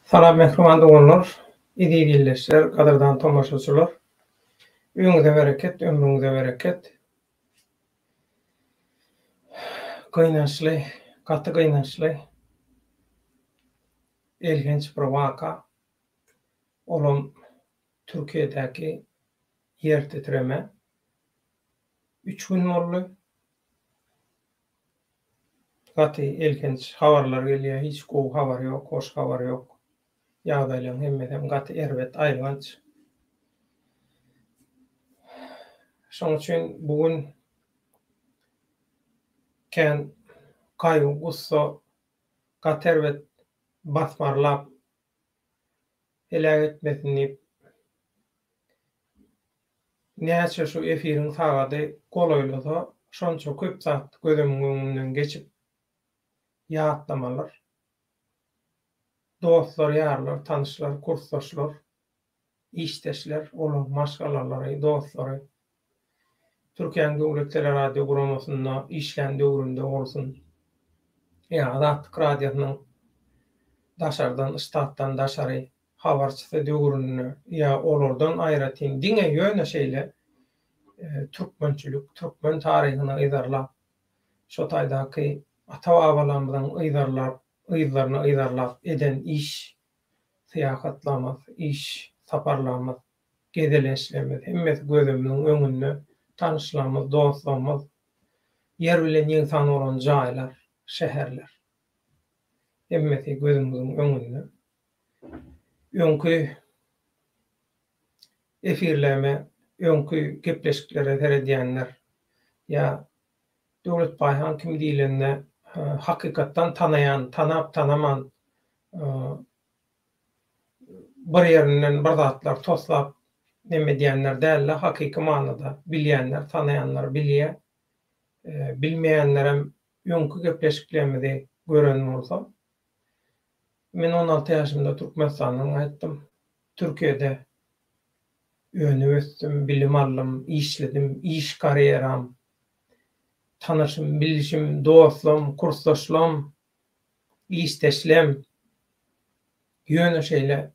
Salam mähriban doganlar, eziz ildeşler, gadyrdan tomaşaçylar. Öýüňize bereket, ömrüňize bereket. Gynançly, gaty gynançly, elhenç bir waka. Olam Türkiýedäki ýer titreme. Üç gün boldy. Gaty elhenç habarlar gelýär, hiç gowy habar ýok, hoş habar ýok. Ýagdaýlaryň hemmesem gaty erbet, aýylganç. Şonuň üçin bu gün kän gaýgy-gussa gaty erbet basmarlap, heläk etmesin diýip, näçe şu efiriň sagady golaýlasa, şonça köp zat gözümiň öňünden geçip, ýatlamalar, dostlar, ýarlar, tanyşlar, kursdaşlar, işdeşler, olaryň maşgalalary, dostlary, Türkiýäniň Döwlet teleradio guramasynda işlän döwrümde bolsun, ýa Azatlyk Radiosynyň daşardan, ştatdan daşary habarçysy döwründe ýa olardan aýratyn diňe ýöne şeýle türkmençilik, türkmen taryhyny yzarlap, şo taýdaky ata-babalarymyzyň yzarlap, yzlaryny yzarlap eden iş syýahatlarymyz, iş saparlarymyz, gezelençlerimiz hemmesi gözümiziň öňünde, tanyşlarymyz, dostlarymyz, ýer bilen ýegsan bolan jaýlar, şäherler. Hemmesi gözümiziň öňünde. Öňki efirlerime, öňki gepleşiklere seredýänler ýa Döwlet Baýhan kim diýlende hakykatdan tanaýan, tanap-tanaman bir ýerinden bir zatlar toslap neme edýänler däl-de, hakyky manyda bilýänler, tanaýanlar bilýär. Bilmeýänlerem öňki gepleşiklerimizi gören bolsa. Men 16 ýaşymda Türkmenistandan gaýtdym. Türkiýede önüp ösdüm, bilim aldym, işledim, iş karýeram, tanyşym, bilişim, dostlam, kursdaşlam, işdeşlem ýöne şeýle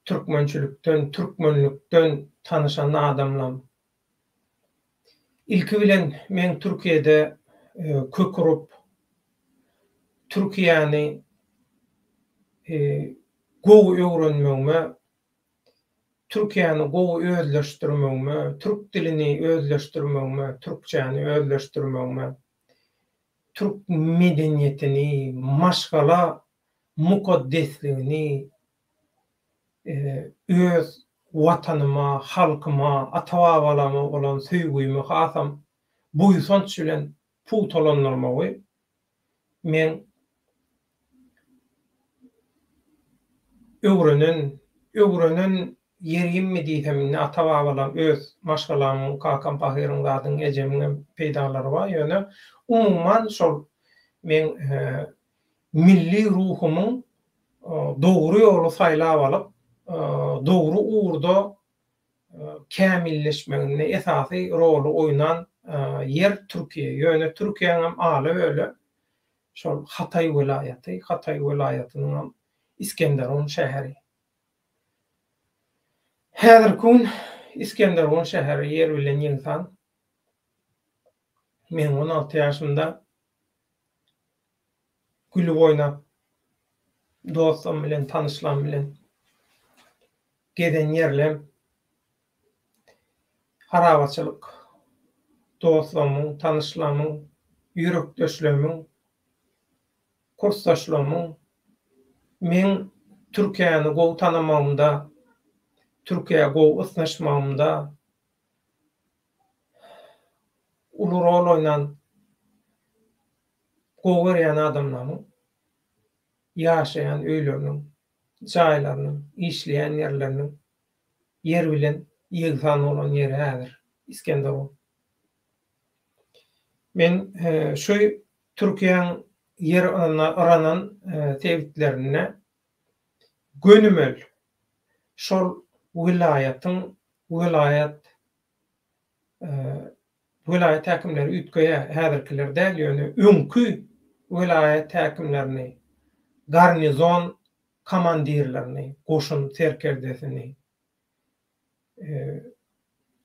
türkmençilikden, türkmenlikden tanyşan adamlam. Ilki bilen meň Türkiýede kök urup, Türkiýäni gowy öwrenmegime, Türkiýäni gowy özleşdirmegime, türk dilini özleşdirmegime, türkçäni özleşdirmegime, türk medeniýetini, maşgala mukaddesligini öz Watanyma, halkyma, ata-babalaryma bolan söýgümi hasam buýsanç bilen pugtalandyrmagy meň öwrenen, öwrenen ýerimmi diýsem indi ata-babalarym, öz maşgalamyň, kakam pahyryň zadyň, ejemiňem peýdalary bar, ýöne umuman şol meň milli ruhumyň dogry ýoly saýlap alyp, dogry ugurda kämilleşmeginde esasy roly oýnan ýer Türkiýe. Ýöne Türkiýäňem ala-böle şol Hataý welaýaty, Hataý welaýatynyňam Iskenderun şäheri. Häzirki gün Iskenderun şäheri ýer bilen ýegsan. Men 16 ýaşymda gülüp oýnap, dostlam bilen, tanyşlam bilen gezen ýerlem harabaçylyk, dostlamyň, tanyşlamyň, ýürekdeşlerimiň, kursdaşlarymyň meň Türkiýäni gowy tanamagymda, Türkiýä gowy ysnyşmagymda uly rol oýnan gowy görýän adamlaryň ýaşaýan öýleriniň, jaýlarynyň, işleýän ýerleriniň ýer bilen ýegsan bolan ýeri häzir Iskenderun. Men şu Türkiýäň ýer yranan sebitlerinde gönümel şol welaýatyň welaýat welaýat häkimleri üýtgeýär, häzirkiler däl, ýöne öňki welaýat häkimlerini, garnizon. komandirlerini, goşun serkerdesini,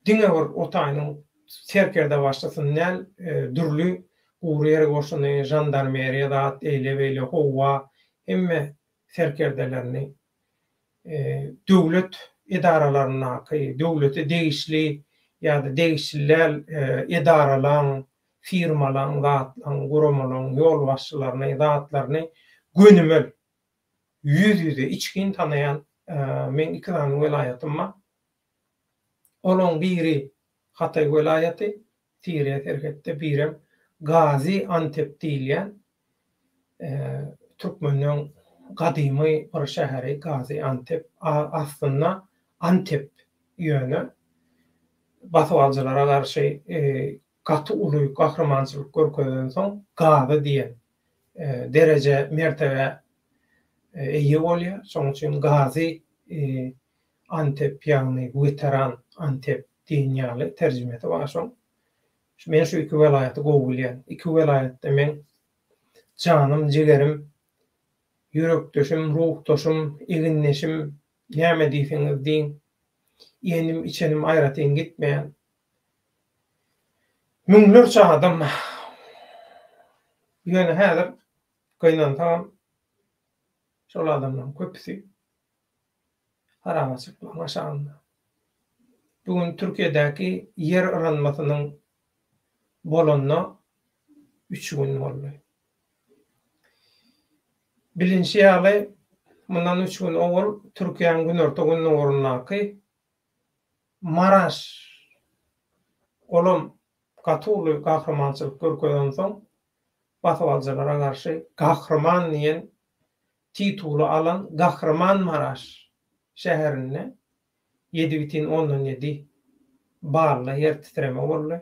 diňe bir o taýynyň serkerdebaşysyny däl, dürli gury ýer goşuny, žandarmeriýa zat, eýle-beýle, howa, hemme serkerdelerini, döwlet edaralaryndaky, döwlete degişli ýa-da degişli däl edaralaň, firmalaň, zatlaň, guramalaň ýolbaşçylaryny, zatlaryny gönümel, ýüz-ýüze, içgin tanaýan meň iki sany welaýatym bar. Olaň biri Hataý welaýaty, Siriýa serhetde, birem Gazi Antep diýilýän türkmenleň gadymy bir şäheri Gazi Antep, aslynda Antep ýöne basybalyjylara garşy gaty uly gahrymançylyk görkezensoň Gazy diýen dereje, mertebä eýe bolýar. Şonuň üçin Gazi Antep, ýagny weteran Antep diýen ýaly terjimesi bar şoň. Men şu iki welaýaty gowy bilýän. Iki welaýatda meň janym, jigerim, ýürekdeşim, ruhdaşym, egindeşim, näme diýseňiz diýiň, iýenim, içenim aýratyn gitmeýän müňlerçe adam bar. Ýöne häzir gynansagam şol adamlaryň köpüsi harabaçylyklaryň aşagynda. Bu gün Türkiýedäki ýer yranmasynyň bolanyna üç gün boldy. Bilinşi ýaly, mundan üç gün owal Türkiýäniň günorta-gündogaryndaky Maraş olam gaty uly gahrymançylyk görkezensoň, basybalyjylara garşy Gahryman diýen tituly alan Gahrymanmaraş şäherinde 7,7 bally ýer titreme boldy.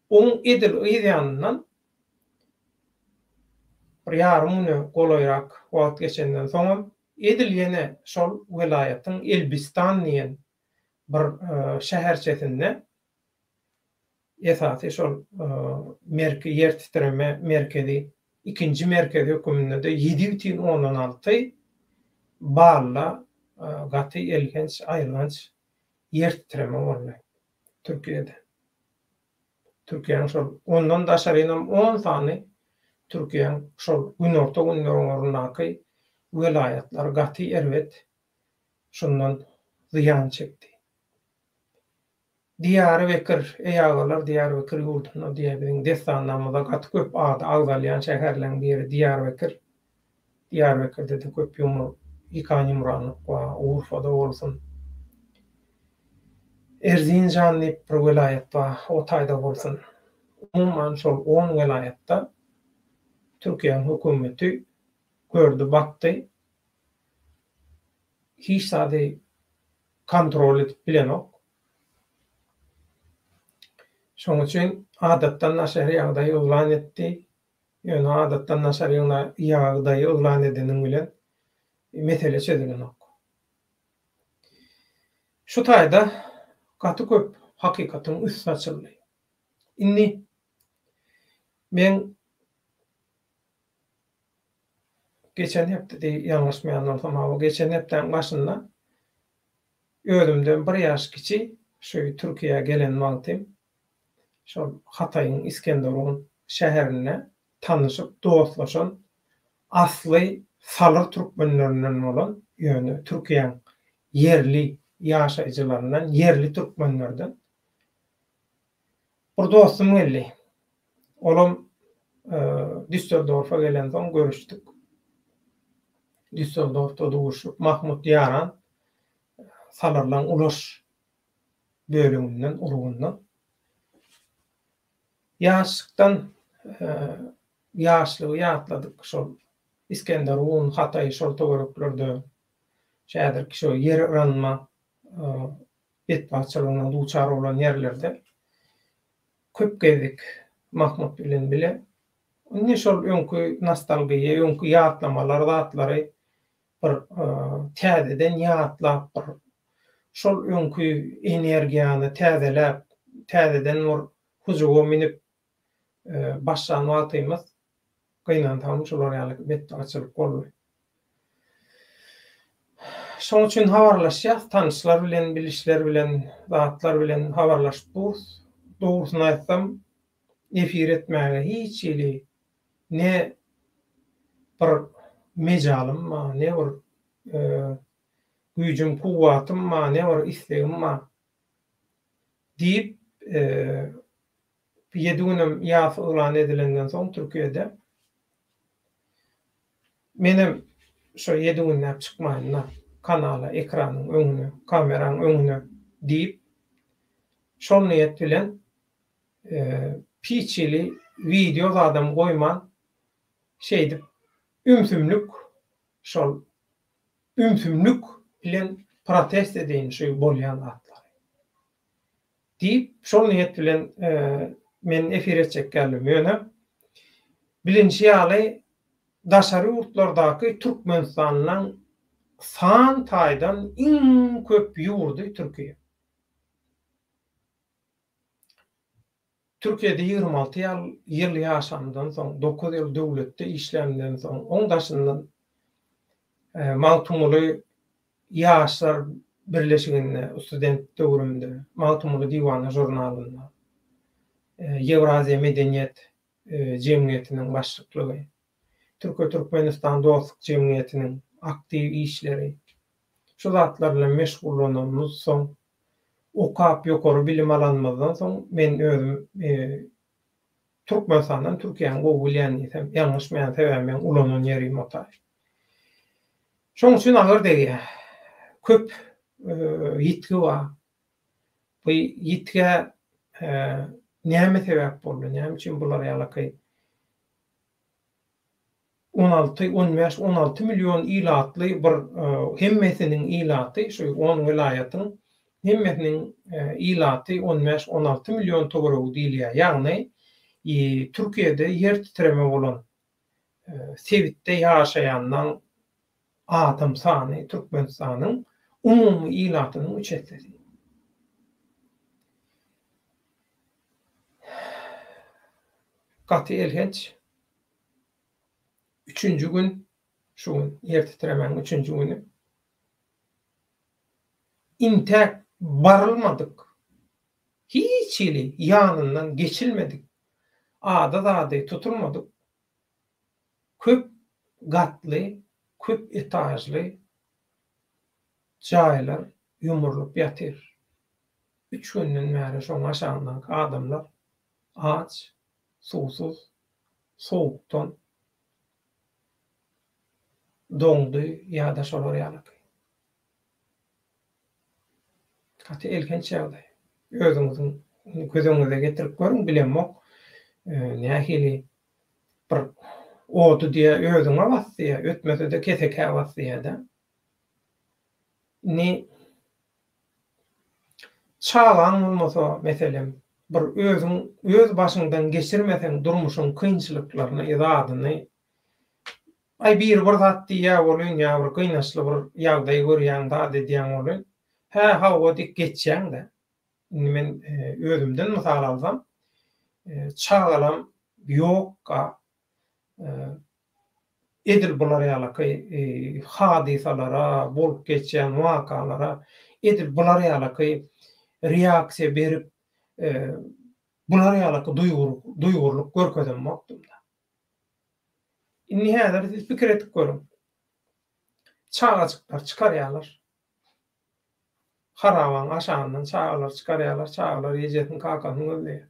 Oň edil yz ýanyndan bir ýarym güne golaýrak wagt geçenden soňam edil ýene şol welaýatyň Elbistan diýen bir şäherçesinde esasy şol merke ýer titreme merkezi ikinji merkez höküminde-de 7,6 balla gaty elhenç, aýylganç ýer titreme boldy Türkiýede. Türkiýäniň şol ondan daşarynam on sany Türkiýäň şol günorta-gündogaryndaky welaýatlary gaty erbet şundan zyýan çekdi. Diýarbekir, eý agalar Diýarbekir ýurdunda diýýär biziň dessanlarymyzda gaty köp ady agzalýan şäherleň biri Diýarbekir. Diýarbekirde-de köp ýumur, ýykan ýumranlyk bar, Urfada bolsun. Erzinjan diýip bir welaýat bar, o taýda bolsun. Umuman şol on welaýatda Türkiýäň hökümeti gördi bakdy, hiç zady kontrol edip bilenok. Şonuň üçin adatdan daşary ýagdaý yglan etdi. Ýöne adatdan daşary ýagdaýy yglan edeniň bilen mesele çözülenok. Şu taýda gaty köp hakykatyň üsti açyldy. Indi men geçen hepdedi ýalňyşmaýan bolsam, hawa geçen hepdäň başynda Özümden bir ýaş kiçi şu Türkiýä gelen wagtym şol Hataýyň Iskenderun şäherinde tanyşyp dostlaşan asly salyr türkmenlerinden bolan ýöne Türkiýäň ýerli ýaşaýjylaryndan ýerli türkmenlerden bir dostum geldi. Olam Düsseldorfa gelensoň görüşdik. Düsseldorfda duşup Mahmut Ýaran Salyrlaň Ulaş böleginden, urugyndan. Ýaşlykdan ýaşlygy ýatladyk şol Iskenderun, Hataý şol töwereklerde häzirki şo ýer yranma betbagtçylygyna duçar bolan ýerlerde köp gezdik Mahmut bilen bile. Indi şol öňki nostalgiýa, öňki ýatlamalar zatlary bir täzeden ýatlap bir şol öňki energiýany täzeläp, täzeden bir hyjuwa münüp başlan wagtymyz gynansagam şular ýaly betbagtçylyk boldy. Şoň üçin habarlaşýas, tanyşlar bilen, bilişler bilen, zatlar bilen habarlaşyp durus. Dogrusyny aýtsam, efir etmäge hiç hili ne bir mejalym bar, ne bir güýjüm, kuwwatym bar, ne bir islegim bar diýip, ýedi günem ýas yglan edilenden soň Türkiýede menem şo ýedi günläp çykmaýyn-da kanala, ekranyň öňüne, kameraň öňüne diýip, şol niýet bilen hiç hili wideo zadam goýman şeýdip ümsümlik şol ümsümlik bilen protest edeýin şu bolýan zatlary. Diýip, şol niýet bilen men efir etjek geldim. Ýöne, bilinşi ýaly, daşary ýurtlardaky türkmenistanlylaň san taýdan iň köp ýurdy Türkiýe. Türkiýede 26 ýyl ýaşamdan soň, dokuz ýyl döwletde işlämden soň, oň daşyndan Magtymguly Ýaşlar birleşiginde student döwrümde, Magtymguly Diwany žurnalynda, Ýewraziýa medeniýet jemgyýetiniň başlyklygy, Türkiýe-Türkmenistan dostluk jemgyýetiniň aktiw işleri, şu zatlar bilen meşgullananymyz soň, okap ýokary bilim alanymyzdan soň men özüm Türkmenistandan Türkiýäni gowy bilýän diýsem ýalňyşmaýan, sebäbi meň ulanan ýerim o taý. Şoň üçin agyr degýär. Köp ýitgi bar. Bu ýitgä näme sebäp boldy? Näme üçin bular ýalaky 16, 15, 16 million ilatly bir hemmesiniň ilaty şu on welaýatyň hemmesiniň ilaty 15, 16 million töweregi diýilýär. Ýagny Türkiýede ýer titreme bolan sebitde ýaşaýanlaň adam sany Türkmenistanyň umumy ilatynyň üç essesi. Gaty elhenç. Üçünji gün, şu gün ýer titremäniň üçünji güni. Intäk barylmadyk, hiç hili ýanyndan geçilmedik, ady zady tutulmadyk köp gatly, köp etažly jaýlar ýumrulyp ýatyr. Üç günden bäri şoň aşagyndaky adamlar aç, suwsuz, sowukdan doňdy ýa-da şolar ýalyky. Gaty elhenç ýagdaý. Özüňiziň göz öňüňize getirip görüň, bilemok nähili bir ody diýä özüňe bas diýä, ötmese-de kesekä bas diýä-de. Indi çagaň bolmasa, meselem, bir özüň öz başyňdan geçirmeseň durmuşyň kynçylyklaryny, zadyny, aý biri bir zat diýýä welin ýa bir gynançly bir ýagdaý görýäň, zat edýäň welin, hä, hawa diýip geçýäň-de. Indi men özümden mysal alsam, çagalam ýokka, Edil bular ýalaky hadysalara, bolup geçýän wakalara edil bular ýalaky reaksiýa berip, bular ýalaky duýgurlyk görkezemokdym-da. Indi häzir siz pikir edip görüň. Çagajyklar çykarýarlar. Harabaň aşagyndan çagalary çykarýarlar, çagalar ejesini, kakasyny gözleýär.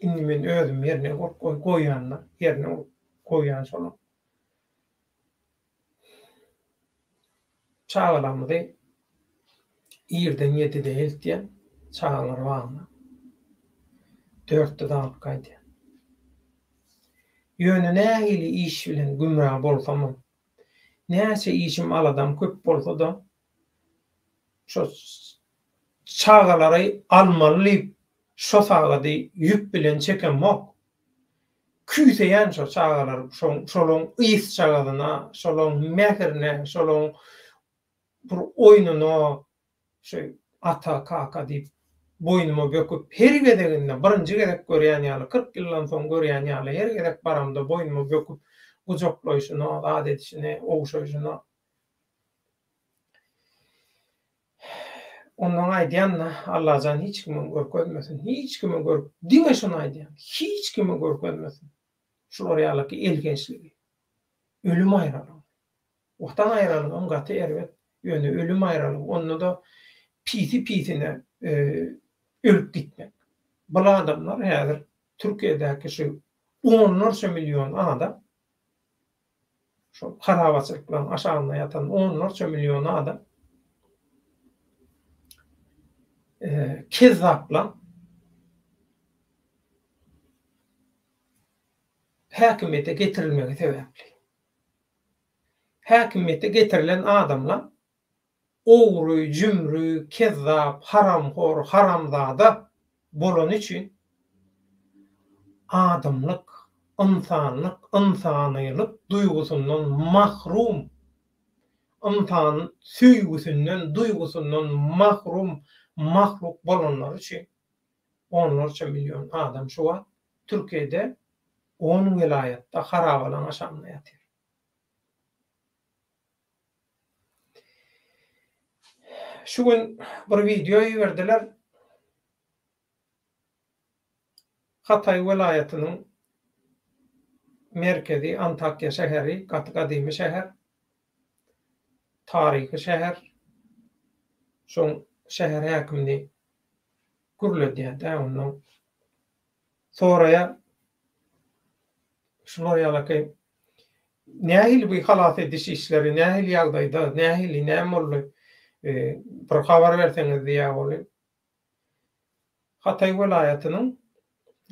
Indi men özüm ýerine goýýan-da, ýerine goýýan şolaň. Çagalarymyzy irden ýedide eltýän, çagalar bagyna. Dörtde-de alyp gaýdýan. Ýöne nähili iş bilen gümra bolsamam, näçe işim aladam köp bolsa-da, şo çagalary almaly diýip şo sagady ýüp bilen çekemok. Küýseýän şo çagalary, şolaň ysjagazyna, şolaň mähirine, şolaň bir oýnuna, şu ata, kaka diýip. boýnuma böküp, her gezeginde birinji gezek görýän ýaly, 40 ýyldan soň görýän ýaly, her gezek baramda boýnuma böküp gujaklaýşyna, zat edişine, ogşaýşyna. Ondan aýdýan-da, Allajan hiç kime görkezmesin, hiç kime gör, diňe şuny aýdýan, hiç kime görkezmesin. Şular ýalyky elhençligi. Ölüm aýralygy. Watan aýralygam gaty erbet, ýöne ölüm aýralygy, onda-da pisi-pisine ölüp gitmek. Bul adamlar häzir Türkiýedäki şu onlarça million adam, şol harabaçylyklaryň aşagynda ýatan onlarça million adam kezzaplaň häkimiýete getirilmegi sebäpli. Häkimiýete getirilen adamlar ogry, jümri, kezzap, haramhor, haramzada bolany üçin adamlyk, ynsanlyk, ynsanylyk duýgusyndan mahrum, ynsan söýgüsinden, duýgusyndan mahrum mahluk bolanlary üçin onlarça million adam şu wagt Türkiýede on welaýatda harabalaň aşagynda ýatyr. Şu gün bir wideo iberdiler. Hataý welaýatynyň merkezi Antakýa şäheri gaty gadymy şäher. Taryhy şäher. Şoň şäher häkimini gürledýär-dä onnoň. Soraýar. Şular ýalaky Nähili bu halas ediş işleri, nähili ýagdaýda, nähili, näme boldy? Bir habar berseňiz diýýär ol. Hataý welaýatynyň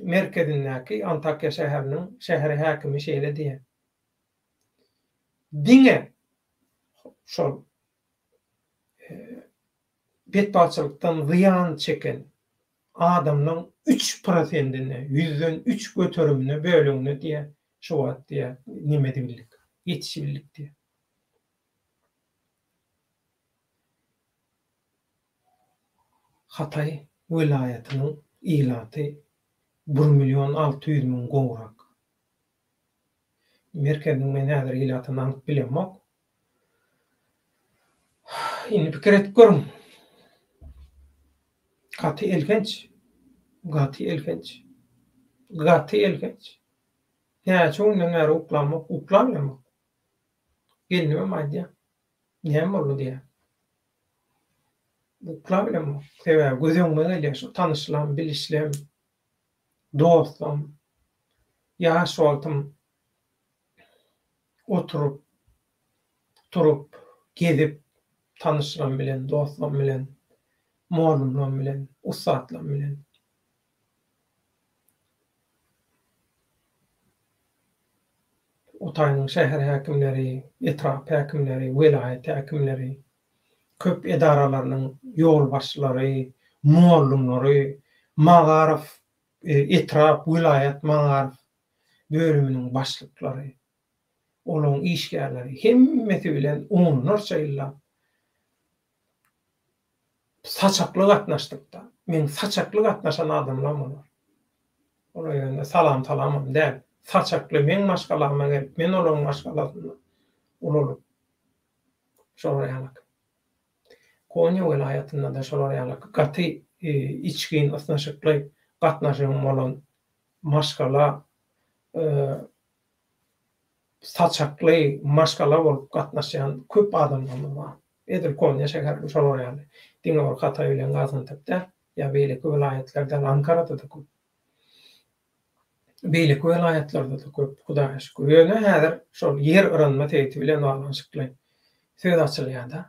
merkezindäki Antakýa şäheriniň şäher häkimi şeýle diýýär. Diňe şol betbagtçylykdan zyýan çeken adamlaň üç prosendine, ýüzden üç göterimine, bölegine diýýär, şu wagt diýýär, neme edibildik, ýetişibildik diýýär. Hataý welaýatynyň ilaty bir million 600 müň gowrak. Merkeziniň men häzir ilatyny anyk bilemok. Indi pikir edip görüň. Gaty elhenç. Gaty elhenç. Gaty elhenç. Näçe günden bäri uklamok, uklabilemok. Gelnimem aýdýar. Näme boldy diýýär. Uklabilemok. Sebäbi göz öňüme gelýär şu tanyşlam, bilişlem, dostlam. Ýaş wagtym oturyp, turup, gezip, tanyşlarym bilen, dostlarym bilen, mollumlarym bilen, ussatlarym bilen. Otaýynyň şäher häkimleri, etrap häkimleri, welaýat häkimleri, köp edaralarynyň ýolbaşçylary, mollumlary, magaryf, etrap, welaýat magaryf bölüminiň başlyklary, olaryň işgärleri hemmesi bilen onlarça ýyllap saçakly gatnaşdykda, meň saçakly gatnaşan adamlarym olar. Olar ýöne salam salamam däl. Saçakly meň maşgalama gelip, men olaryň maşgalasynda ulalyp, şolar ýalak. Konýa welaýatynda-da şolar ýalak gaty içgin ysnyşykly gatnaşygym bolan maşgala saçakly maşgala bolup gatnaşýan köp adamlarymyz bar. Edil Konýa şäherinde şolar ýaly. Diňe bir Hataý bilen Gaziantep däl, ýa beýleki welaýatlar däl, Ankarada-da köp. Beýleki welaýatlarda-da köp, Hudaýa şükür. Ýöne häzir şol ýer yranma sebiti bilen baglanyşykly söz açylýar-da.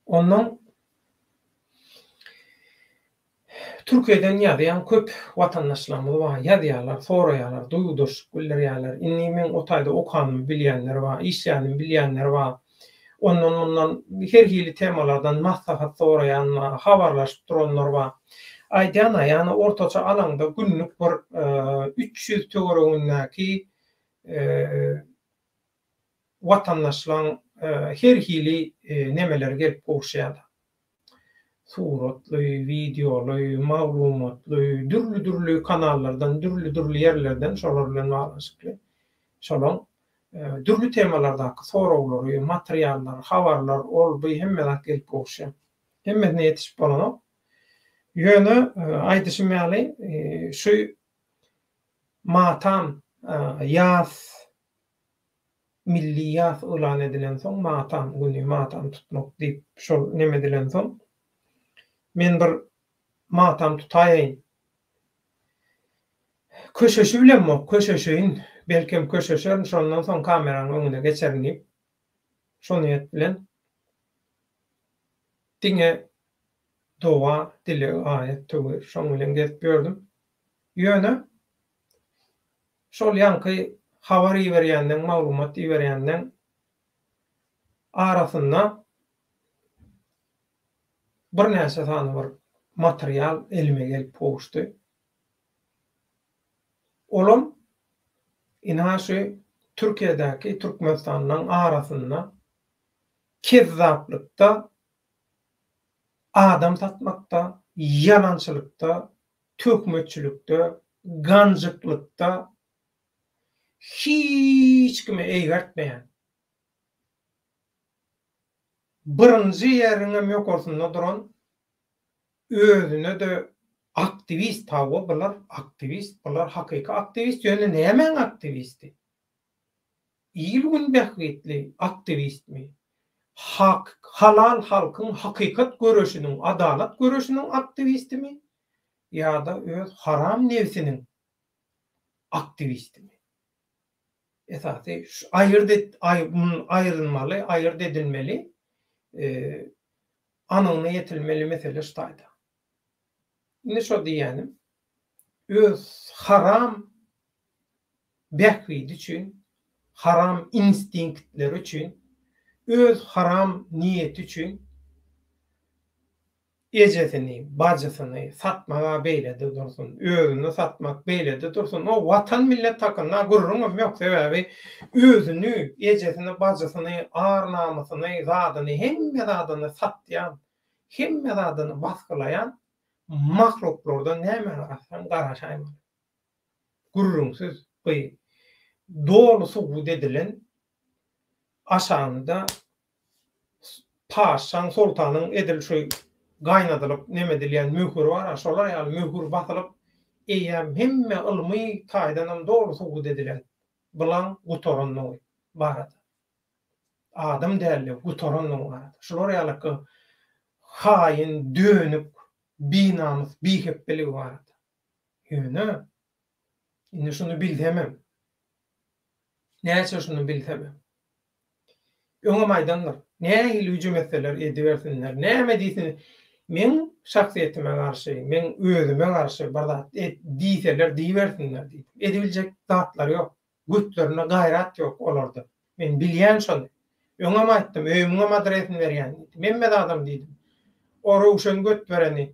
Onnoň Türkiýeden ýazýan köp watandaşlarymyz bar, ýazýarlar, soraýarlar, duýgudaşlyk bildirýärler. Indi meň o taýda okanymy bilýänler bar, işlänimi bilýänler bar. Ondan-mundan her hili temalardan maslahat soraýan bar, habarlaşyp duranlar bar. Aýdýan-a, ýagny ortaça alaňda günlük bir 300 töweregindäki watandaşlaň her hili nemeleri gelip gowuşýar. Suratly, wideoly, maglumatly, dürli-dürli kanallardan, dürli-dürli ýerlerden şolar bilen baglanyşykly şolaň dürli temalardaky soraglary, materiallar, habarlar, ol, bu hemme zat gelip gowuşýar. Hemmesine ýetişip bolanok. Ýöne aýdyşym ýaly şu matam, ýas, milli ýas yglan edilensoň, matam güni, matam tutmak diýip şol neme edilensoň, men bir matam tutaýaýyn. Köşeşibilemok, köşeşeýin, belkem köşeşerin, şondan soň kameranyň öňüne geçerin diýip, şo niýet bilen diňe doga, dileg, aýat, töwir şoň bilen gezip ýördüm. Ýöne şol ýaňky habar iberýänleň, maglumat iberýänleň arasynda birnäçe sany bir material elime gelip gowuşdy. Olam ynha şu Türkiýedäki türkmenistanlylaryň arasynda kezzaplykda, adam satmakda, ýalançylykda, töhmetçilikde, ganjyklykda hiç kime eýgertmeýän, birinji ýeriňem ýokarsynda duran özüne-de aktiwist, hawa bular aktiwist, bular hakyky aktiwist, ýöne nämäň aktiwisti? Il-gün bähbitli aktiwistmi? Hak, halal halkyň hakykat göreşiniň, adalat göreşiniň aktiwistimi ýa-da öz haram nebsiniň aktiwistimi? Esasy şu aýyrt et, aýrylmaly, aýyrt edilmeli, anygyna ýetilmeli mesele şu taýda. Indi şo diýýänim, öz haram bähbidi üçin, haram instinktleri üçin, öz haram niýeti üçin ejesini, bajysyny satmaga beýlede dursun, özüni satmak beýlede dursun, o watan millet hakynda gürrüňem ýok, sebäbi özüni, ejesini, bajysyny, ar-namysyny, zadyny, hemme zadyny satýan, hemme zadyny basgylaýan mahluklardan nämä garaşsaň garaşaýmaly. Gürrüňsiz bu doly subut edilen aşagynda paşşaň soltanyň edil şu gaýnadylyp neme edilýän möhüri bar-a şolar ýaly möhür basylyp eýýäm hemme ylmy taýdanam doly subut edilen bylaň gutarandygy barada. Adam däldigi gutarandygy barada. Şular ýalyky haýyn, dönük, binamys, bihepbeligi barada. Ýöne, indi şuny bilsemem, näçe şuny bilsemem, öňem aýdandyr, nähili hüjüm etseler edibersinler, näme diýsin, meň şahsyýetime garşy, meň özüme garşy bir zat et diýseler diýibersinler diýdim. Edibiljek zatlary ýok. Götlerinde gaýrat ýok olarda. Men bilýän şony. Öňem aýtdym, öýümiňem adresini berýän diýdim. Hemme zadam diýdim. O Röwşen götbereni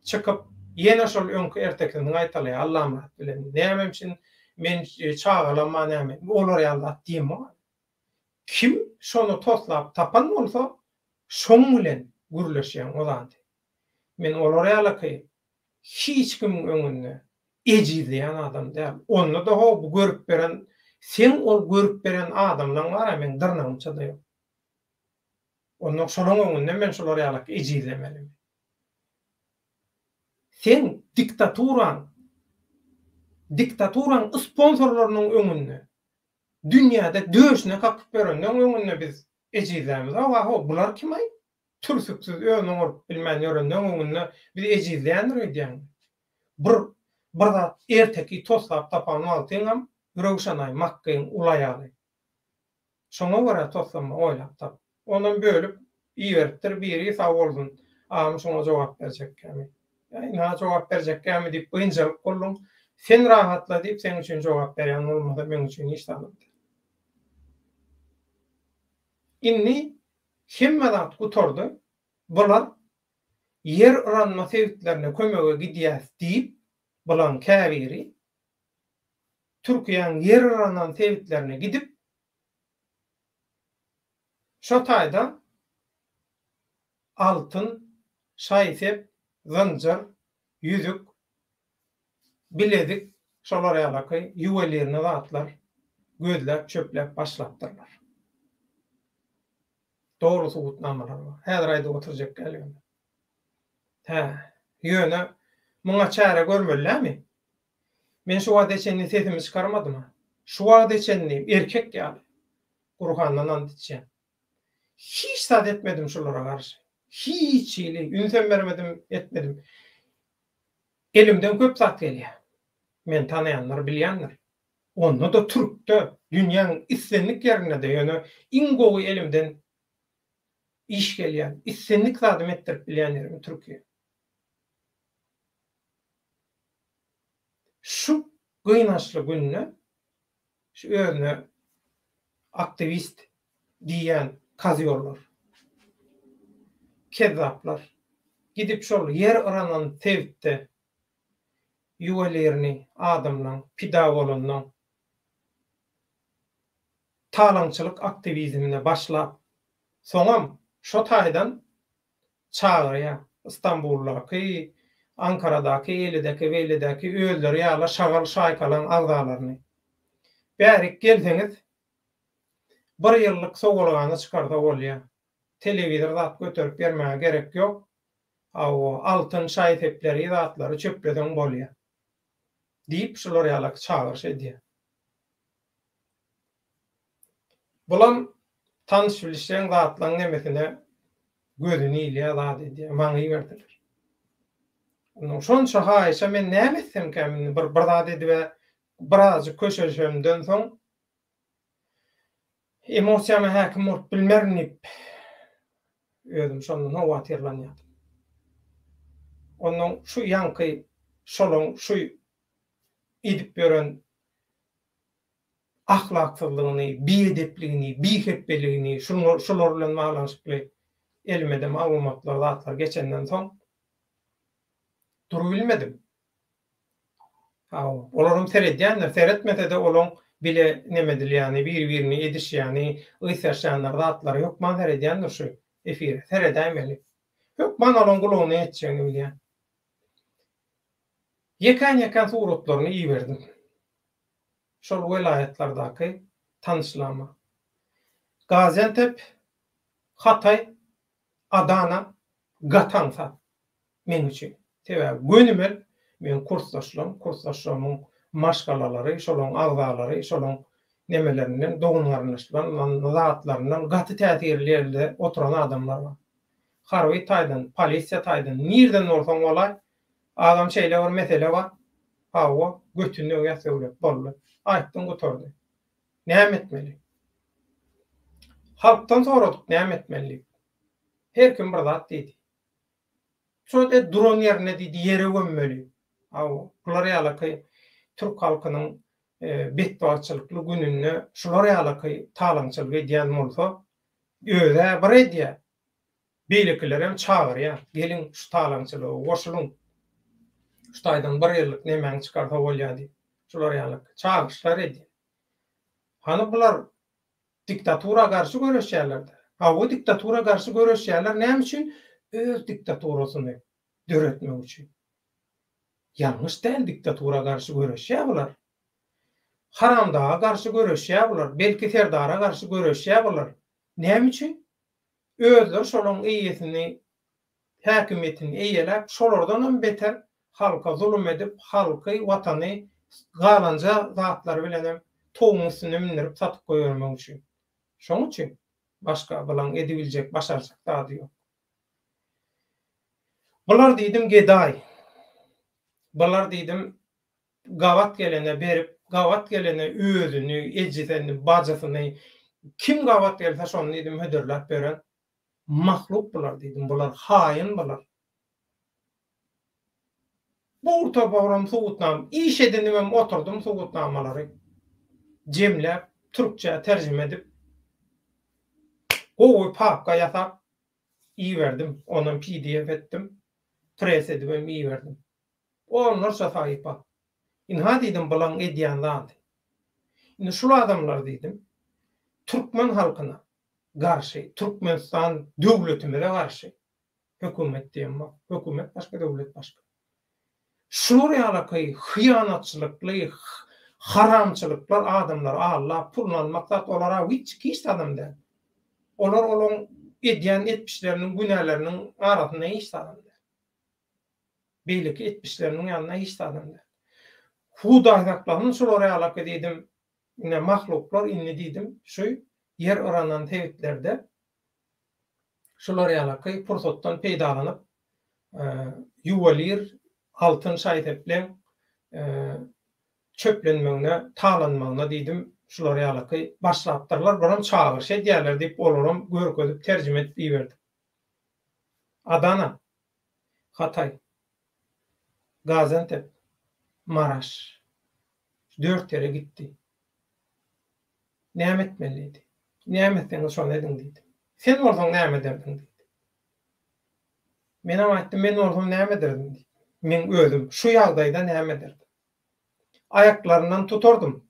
çykyp, ýene şol öňki ertekisini gaýtalaýar Allamyrat bilen. Näme üçin men çagalam bar näme. Olar ýaly zat diýemok. Kim şony toslap tapan bolsa, şoň bilen gürleşýäň o zady. Men olar ýalyky hiç kimiň öňünde ejizleýän adam däl. Onda-da ho bu görüp beren, seň ol görüp beren adamlaň bar-a meň dyrnagymça-da ýok. Onda şolaň öňünde men şular ýalak ejizlemelimi? Seň diktaturaň, diktaturaň sponsorlarynyň öňünde, dünýäde döşüne kakyp ýörenleň öňünde biz ejizlämizok-a ho, bular kim-aý? Türsüksiz özüni oňaryp bilmän ýörenleň öňünde biz ejizleýändir öýdýäňmi? Bir bir zat erteki toslap tapan wagtyňam Röwşenaý Makgyň uly aýaly. Şoňa görä toslama oýlap tap. Onam bölüp iberipdir biri sag bolsun agam şoňa jogap berjekkämi. Ýa ynha jogap berjekkämi diýip ynjalyp bolduň. Sen rahatla diýip seň üçin jogap berýän bolmasa meň üçin hiç zadam däl. Indi hemme zat gutardy. Bular ýer yranma sebitlerine kömege gidýäs diýip, bulaň käbiri Türkiýäň ýer yranan sebitlerine gidip, şo taýda altyn, Şaý-sep, zynjyr, ýüzük, bilezik şolar ýalaky ýuwelirny zatlar gözläp çöpläp başlapdyrlar. Doly subutnamalar bar. Häzir aýdyp oturjak däl ýöne. Hä, ýöne muňa çäre görmeli dälmi? Men şu wagta çenli sesimi çykarmadym-a. Şu wagta çenli erkek ýaly Gurhandan ant içýän. Hiç zat etmedim şulara garşy. Hiç hili ünsem bermedim, etmedim. Elimden köp zat gelýär. Meni tanaýanlar bilýändir. Onda-da türkde, dünýäň islendik ýerinde-de, ýöne iň gowy elimden iş gelýän, islendik zadymy etdirip bilýän ýerim Türkiýe. Şu gynançly günde şu özüne aktiwist diýýän kozýollar, kezzaplar gidip şol ýer yranan sebitde ýuwelirni adamlaň pida bolandan talaňçylyk aktiwizmine başlap, soňam şo taýdan çagyrýar Stambuldaky, Ankaradaky, eýledäki, beýledäki özleri ýaly şagal şaýkalaň agzalaryny. Bärik gelseňiz, bir ýyllyk sowalgany çykarsa bolýar. Telewizor zat göterip bermäge gerek ýok. Hawa, altyn şaý-sepleri zatlary çöpleseň bolýar. Diýip, şular ýalak çagyryş edýär. Bulam tanyş-bilişleň zatlaň nemesine gözüni ilýär, zat edýär. Maňa iberdiler. Onnoň şonça haýyşa men näme etsemkäm indi bir bir zat edib-ä birazajyk köşeşemden soň emosiýama häkim bolup bilmerin diýip özüm şondan howatyrlanýardym. Onnoň şu ýaňky şolaň şu edip ýören ahlaksyzlygyny, biedepligini, bihepbeligini, şular bilen baglanyşykly elime-de maglumatlar, zatlar geçenden soň durubilmedim. Hawa, olaram seredýändir, seretmese-de olaň bile neme edilýäni, bir-birini edişýäni, ysraşýanlary, zatlary hökman seredýändir şu efire, seredäýmeli. Hökman olaň gulagyna ýetjegini bilýän. Ýekän-ýekän suratlaryny iberdim. Şol welaýatlardaky tanyşlama. Gaziantep, Hataý, Adana gaty aňsat meň üçin. Sebäbi gönümel meň kursdaşlarym, kursdaşlarymyň maşgalalary, şolaň agzalary, şolaň nemelerinden, dogan-garyndaşlaryndan, zatlaryndan gaty täsirli ýerde oturan adamlar bar. Harby taýdan, polisiýa taýdan, nirden bolsaň bolaý, Agam şeýle bir mesele bar. Hawa, götüni döwýär söwlet, boldy. Aýtdyň gutardy. Näme etmeli? Halkdan soradyk näme etmeli diýip. Her kim bir zat diýdi. Şo de duran ýerinde diýdi ýere gömmeli. Hawa, bular ýalaky türk halkynyň betbagtçylykly gününde şular ýalaky talaňçylyk edýän bolsa, öz-ä bir edýär. Beýlekilerem çagyrýar, geliň şu talaňçylyga goşulyň, şu taýdan bir ýyllyk nemäňi çykarsa bolýar diýip, şular ýaly çagyryşlar edýär. Hany bular diktatura garşy göreşýärler-dä. Hawa, diktatura garşy göreşýärler, näme üçin? Öz diktaturasyny döretmek üçin. Ýalňyş däl diktatura garşy göreşýär bular. Haramdaga garşy göreşýär bular, belki serdara garşy göreşýär bular. Näme üçin? Özleri şolaň eýesini, häkimiýetini eýeläp, şolardanam beter halka zulum edip, halky, watany galanja zatlary bilenem towuň üstüne mündürip satyp goýbermek üçin. Şoň üçin. Başga bulaň edibiljek, başarjak zady ýok. Bular diýdim gedaý. Bular diýdim gabat gelene berip, gabat gelene özüni, ejesini, bajysyny, kim gabat gelse şony diýdim hödürläp beren mahluk bular diýdim, bular haýyn bular. Bu toparam subutnam, iş edinibem oturdym subutnamalary jemläp, türkçä terjime edip, gowy papka ýasap iberdim, onam pdf etdim, pres edibem iberdim. Onlarça sahypa. Ynha diýdim bulaň edýän zady. Indi şul adamlar diýdim, türkmen halkyna garşy, Türkmenistan döwletimize garşy. Hökümet diýemok. Hökümet başga, döwlet başga. Şular ýalaky hyýanatçylykly, haramçylyklar adamlary aldap puluny almak zat olara hiç hiç zadam däl. Olar olaň edýän etmişleriniň günäleriniň arasynda hiç zadam däl. Beýleki etmişleriniň ýanynda hiç zadam däl. Hudaý saklasyn şular ýalaky diýdim, ine mahluklar indi diýdim şu ýer yranan sebitlerde şular ýalaky pursatdan peýdalanyp ýuwelir altyn şaý-sepleň çöplenmegine, talanmagyna diýdim, şular ýalaky başlapdyrlar, buram çagyryş edýärler diýip, olaram görkezip, terjime edip iberdim. Adana, Hataý, Gaziantep, Maraş. Şu dört ýere gitdi. Näme etmeli diýdi. Näme etseňiz şony ediň diýdi. Sen bolsaň näme ederdiň diýdi. Menem aýtdym, men bolsam näme ederdim diýip. Meň özüm şu ýagdaýda näme ederdim? Aýaklaryndan tutardym.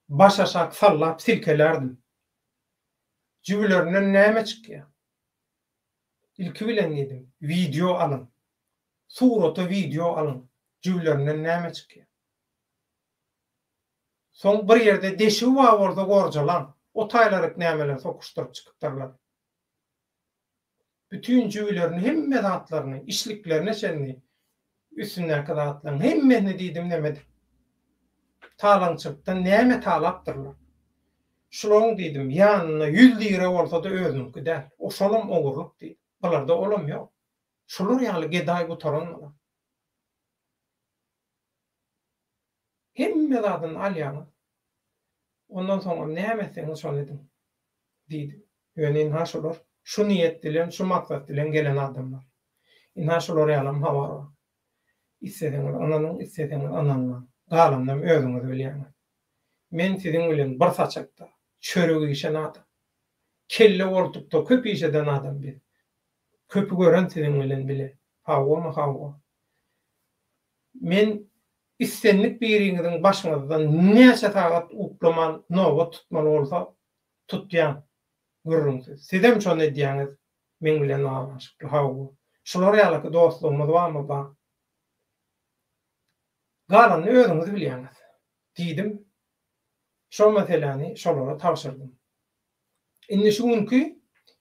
Başaşak sallap silkelärdim. Jübülerinden näme çykýar? Ilki bilen diýdim, wideo alyň. Surata wideo alyň. Jübülerinden näme çykýar? Soň bir ýerde deşigi bar bolsa gorjalaň. O taýlaryk nämeler sokuşdyryp çykypdyrlar. Bütin jübülerini hemme zatlaryny, içliklerine çenli üstündäki zatlaryň hemmesini diýdim neme edip. Talaňçylykdan näme talapdyrlar. Şularyň diýdim ýanynda ýüz lira bolsada özüniňki däl. O şolam ogurlyk diýdim. Bularda olam ýok. Şular ýaly gedaý gutaran bular. Hemme zadyny alýaňyz. Ondan soňam näme etseňiz şony ediň. Diýdi. Ýöne ynha şular şu niýet bilen, şu maksat bilen gelen adamlar. Ynha şular ýalam habar bar. Isleseňiz ynanyň, isleseňiz ynanmaň. Galanynam özüňiz bilýäňiz. Men siziň bilen bir saçakda çörek iýşen adam. Kelle goltukda köp iş eden adam biz. Köpi gören siziň bilen bile. Hawwamy, hawwa. Men islendik biriňiziň başyňyzdan näçe sagat uklaman nobat tutmaly bolsa, tutýan. Gürrüňsiz. Sizem şony edýäňiz, meň bilen baglanyşykly. Hawa. Şular ýalyky dostlugymyz barmy? Bar. Galanyny özüňiz bilýäňiz. Diýdim. Şol meseläni şolara tabşyrdym. Indi şu günki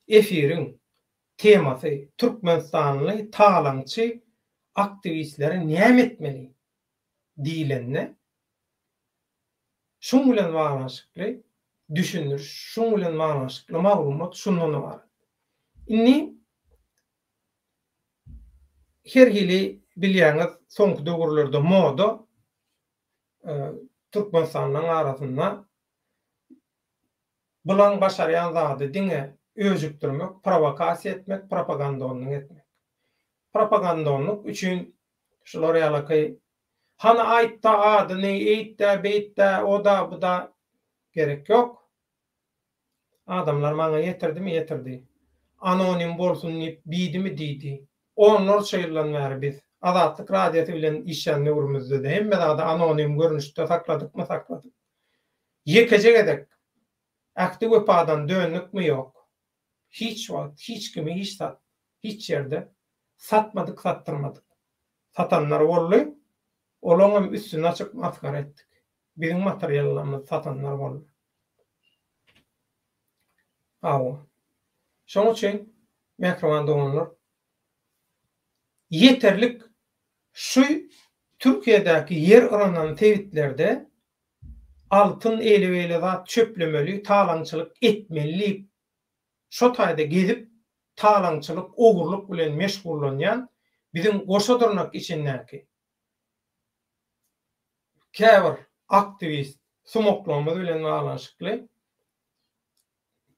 efiriň temasy türkmenistanly talaňçy aktiwistleri näme etmeli diýlende, şuň bilen baglanyşykly düşündiriş, şuň bilen baglanyşykly maglumat şundan ybarat. Indi her hili bilýäňiz soňky döwürlerde moda türkmenistanlylaryň arasynda Bulaň başarýan zady diňe öjükdirmek, prowokasiýa etmek, propagandonlyk etmek. Propagandonlyk üçin şular ýalaky hany aýtda adyny, eýtdä, beýtdä, oda, buda gerek ýok. Adamlar maňa ýetirdimi ýetirdi. Anonim bolsun diýip diýdimi diýdi. Onlarça ýyldan bäri biz Azatlyk Radiosy bilen işlän döwrümizde-de hemme zady anonim görnüşde sakladykmy sakladyk. Ýekeje gezek ähdi wepadan döndükmi ýok. Hiç wagt hiç kimi hiç zat hiç ýerde satmadyk satdyrmadyk. Satanlar boldy olaňam üstüni açyp masgara etdik. Biziň materiallarymyzy satanlar boldy. Hawa. Şoň üçin mähriban doganlar ýeterlik şu Türkiýedäki ýer yranan sebitlerde altyn eýle-beýle zat çöplemeli, talaňçylyk etmeli diýip, şo taýda gezip, talaňçylyk, ogurlyk bilen meşgullanýan biziň goşa dyrnak içindäki käbir aktiwist sumaklarymyz bilen baglanyşykly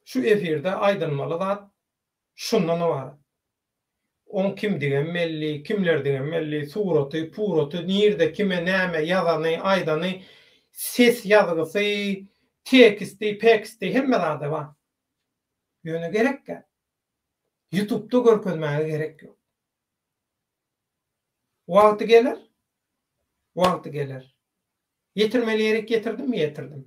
şu efirde aýdylmaly zat şundan ybarat. Oň kimdigem belli, kimlerdigem belli, suraty, puraty, nirde, kime, näme ýazany, aýdany, ses ýazgysy, teksti, peksti hemme zady bar. Ýöne gerekgä. Ýutubda görkezmäge gerek ýok. Wagty geler, wagty geler. Ýetirmeli ýerik ýetirdimmi, ýetirdim.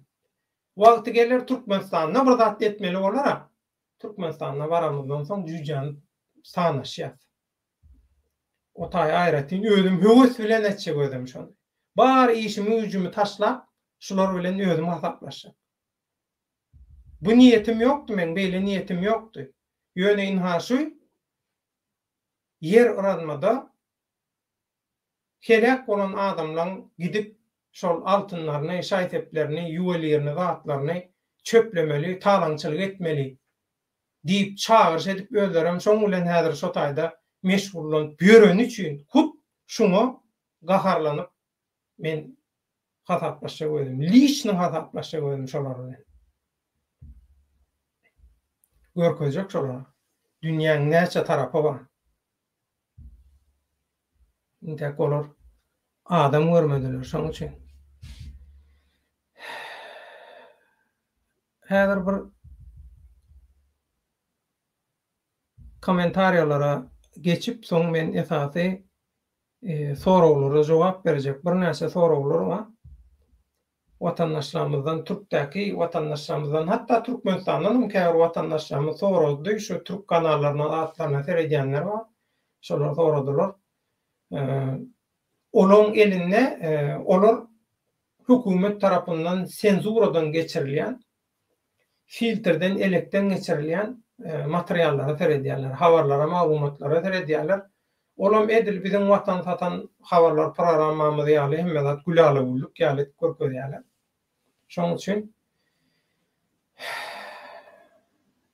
Wagty geler Türkmenistanda bir zat etmeli bolar-a. Türkmenistana baramyzdan soň jüýjäni sanaşýas. O taýy aýratyn özüm höwes bilen etjek özüm şony. Bar işimi-güýjümi taşlap, şular bilen özüm hasaplaşjak. Bu niýetim ýokdy meň, beýle niýetim ýokdy. Ýöne ynha şu ýer yranmada heläk bolan adamlaň gidip şol altynlaryny, şaý-seplerini, ýuwelirini zatlaryny çöplemeli, talaňçylyk etmeli diýip çagyryş edip özlerem şoň bilen häzir şo taýda meşgullanyp ýöreni üçin hut şuňa gaharlanyp men hasaplaşjak özüm. Liçny hasaplaşjak özüm şolar bilen. Görkezjek şolara. Dünýäň näçe tarapy bar. Intäk olar adam görmediler şoň üçin. Häzir bir kommentariýalara geçip soň men esasy soraglara jogap berjek. Birnäçe soraglar bar. Watandaşlarymyzdan türkdäki watandaşlarymyzdan hatda Türkmenistandan hem käbir watandaşlarymyz sorady. Şu türk kanallaryna zatlaryna seredýänler bar. Şolar soradylar. Olaň elinde olar hökümet tarapyndan senzuradan geçirilýän, filtrden, elekden geçirilýän materiallara seredýärler, habarlara, maglumatlara seredýärler. Olam edil biziň Watan satan habarlar programmamyz ýaly hemme zat gülala-güllük ýaly edip görkezýärler. Şonuň üçin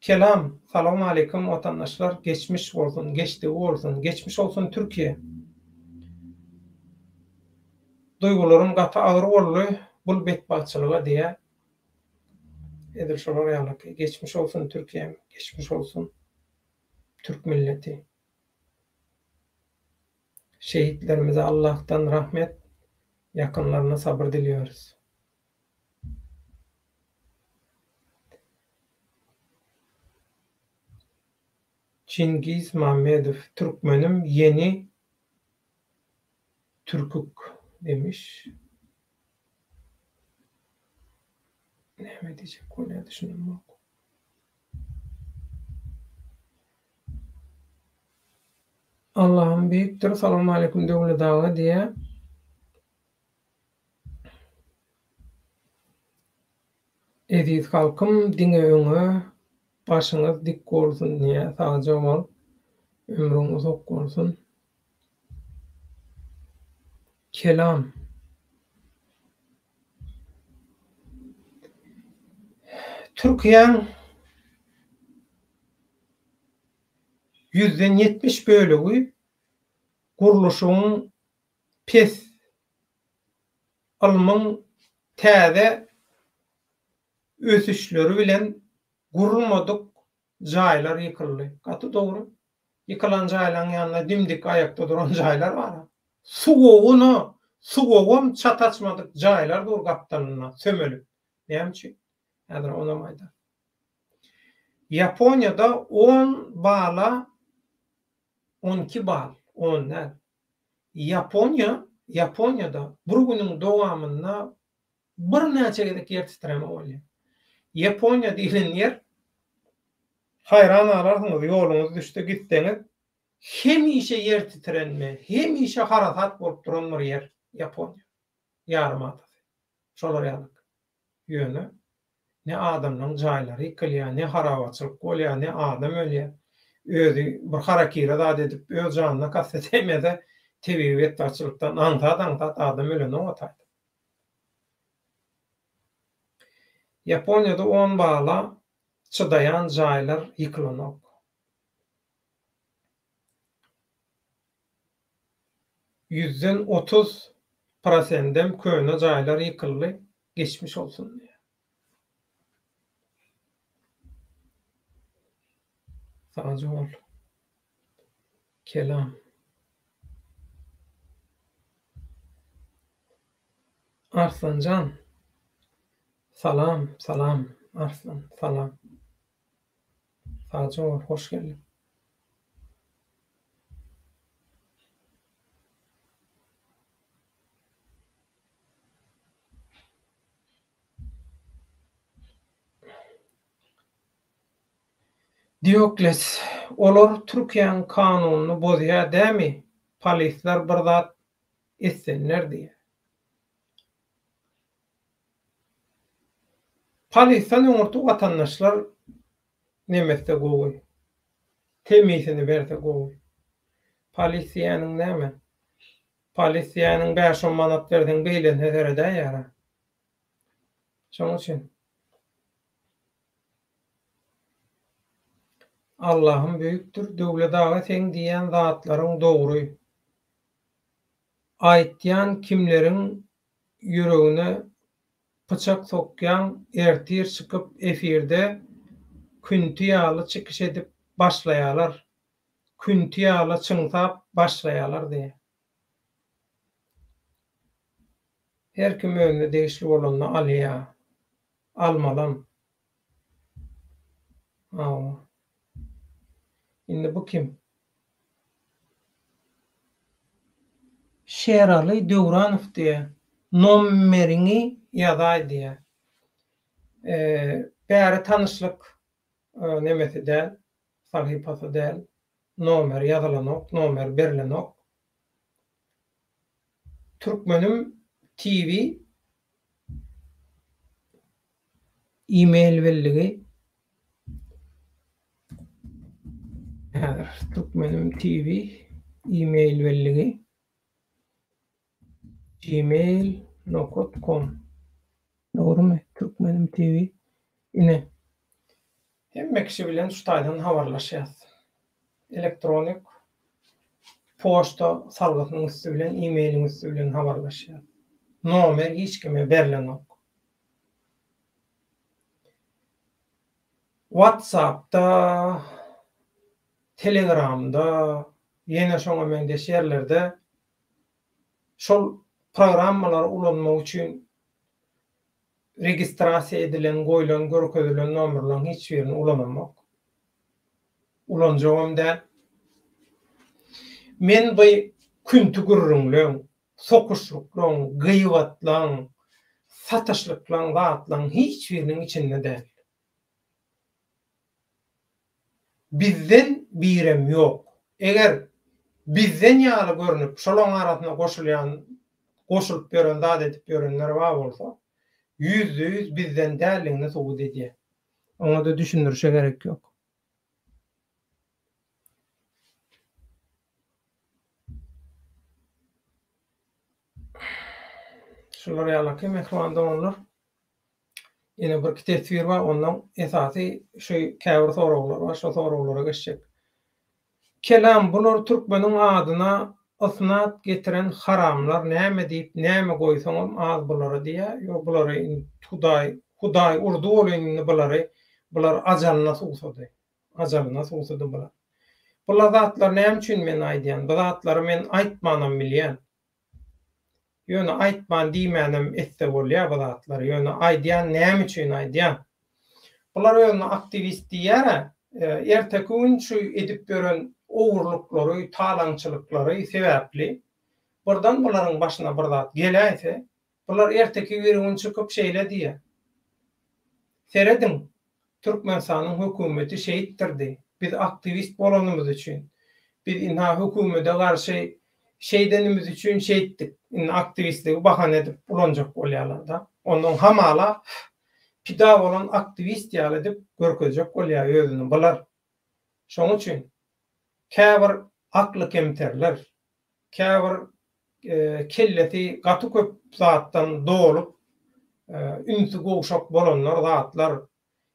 Kelam, Salowmaleýkim watandaşlar, geçmiş bolsun, geçdigi bolsun, geçmiş olsun Türkiýe. Duýgularym gaty agyr boldy bul betbagtçylyga diýä. Edil şolar ýalyky, geçmiş olsun Türkiýem, geçmiş olsun Türk milleti. Şehitlerimize Allahdan rahmet, ýakynlaryna sabyr diliýorys. Çingiz Mammedow Türkmenim ýeni türkük demiş. Näme diýjek bolýar düşünemok. Allahym beýikdir. Salowmaleýkim Döwlet aga diýýär. Eziz halkym diňe öňe başyňyz dik bolsun diýä sagja bol ömrüň uzak bolsun Kelam. Türkiýäň ýüzden 70 bölegi gurluşygyň pes ylmyň täze ösüşleri bilen gurulmadyk jaýlar ýykyldy. Gaty dogry. Ýykylan jaýlaryň ýanynda dim-dik aýakda duran jaýlar bar. Suwagyna, suwagam çat açmadyk jaýlar dur gapdalynda sömelip. Näme üçin? Häzir onam aýdaryn. Ýaponiýada on bala, on iki bal, on däl, Ýaponiýa, Ýaponiýada bir günüň dowamynda birnäçe gezek ýer titreme bolýar. Ýaponiýa diýlen ýer haýran galarsyňyz, ýoluňyz düşse gitseňiz, hemişe ýer titrenme, hemişe harasat bolup duran bir ýer Ýaponiýa ýarym adasy. Şolar ýalyk. Ýöne ne adamlaryň jaýlary ýykylýar, ne harabaçylyk bolýar, ne adam ölýär. Özi bir harakiri zat edip, öz janyna kast edäýmese, tebigy betbagtçylykdan aňsat-aňsat adam ölenok o taýda. Ýaponiýada on bala çydaýan jaýlar ýykylanok. Ýüzden 30 prosendem köne jaýlar ýykyldy, geçmiş olsun diýýär. Sagja bol. Kelam. Arslanjan. Salam, salam, Arslan, salam. Sagja bol, hoş geldiň. Diokles, Olar Türkiýäň kanunyny bozýa dämi? Polisler bir zat etsenler diýýär. Polisden öňürti watandaşlar neme etse gowy. Temmisini berse gowy. Polis diýýäniň näme? Polis diýýäniň bäş-on manat berseň beýlesine seredäýýär-ä. Şonuň üçin. Allahym büyükdir Döwlet aga seň diýýän zatlaryň dogry. Aýtýan kimleriň ýüregine pyçak sokýaň ertir çykyp efirde künti ýaly çykyş edip başlaýalar künti ýaly çyňsap başlaýalar diýýär. Her kim özüne degişli bolanyny alýa. Almalam. Hawa. Indi bu kim? Şeraly Döwranow diýýä. Nomeriňi ýazaý diýýä. Bäri tanyşlyk nemesi däl, sahypasy däl. Nomer ýazylanok, nomer berlenok. Türkmenim TV E-mail belligi Häzir Türkmenim TV e-mail belligi gmail nokat kom Dogrumy? Türkmenim TV Ine. Hemme kişi bilen şu taýdan habarlaşýas. Elektronik poçta salgysynyň üsti bilen, e-mailiň üsti bilen habarlaşýas. Nomer hiç kime berlenok. WhatsApp-da, Telegram-da, ýene şoňa meňzeş ýerlerde şol programmalary ulanmak üçin registrasiýa edilen, goýlan, görkezilen nomerleriň hiç birini ulanamok. Ulanjagam däl. Men bu künti gürrüňleň, sokuşlyklaň, gyýbatlaň, sataşlyklaň, zatlaň hiç biriniň içinde däl. Bizden birem ýok. Eger bizden ýaly görnüp, şolaň arasyna goşulýan, goşulyp ýören, zat edip ýörenler bar bolsa, ýüzde-ýüz bizden däldigini subut edýär. Oňa-da düşündirişe gerek ýok. Şular ýalaky mähriban doganlar. Ýene birki teswir bar, ondan esasy şu käbir soraglar bar, şo soraglara geçjek. Kelam bular türkmeniň adyna ysnat getiren haramlar näme diýip näme goýsaňam az bulara diýýä, ýok bulary indi hudaý hudaý urdy welin indi bulary bular ajalyna suwsady. Ajalyna suwsady bular. Bula zatlary näme üçin men aýdýan? Bu zatlary men aýtmanam bilýän. Ýöne aýtman diýmänem etse bolýa bu zatlary. Ýöne aýdýan näme üçin aýdýan? Bular özüne aktiwist diýýärä, erteki gün şu edip ýören ogurlyklary, talaňçylyklary sebäpli birden bularyň başyna bir zat geläýse, bular erteki birigün çykyp şeýle diýer. Serediň, Türkmenistanyň hökümeti şeýtdirdi. Biz aktiwist bolanymyz üçin. Biz ynha hökümede garşy şeýdenimiz üçin şeýtdik. Indi aktiwistligi bahana edip ulanjak bolýarlar-da. Onnoň hamala pida bolan aktiwist ýaly edip görkezjek bolýar özüni bular. Şoň üçin käbir akly kemterler, käbir kellesi gaty köp zatdan dolup, ünsi gowşak bolanlar zatlar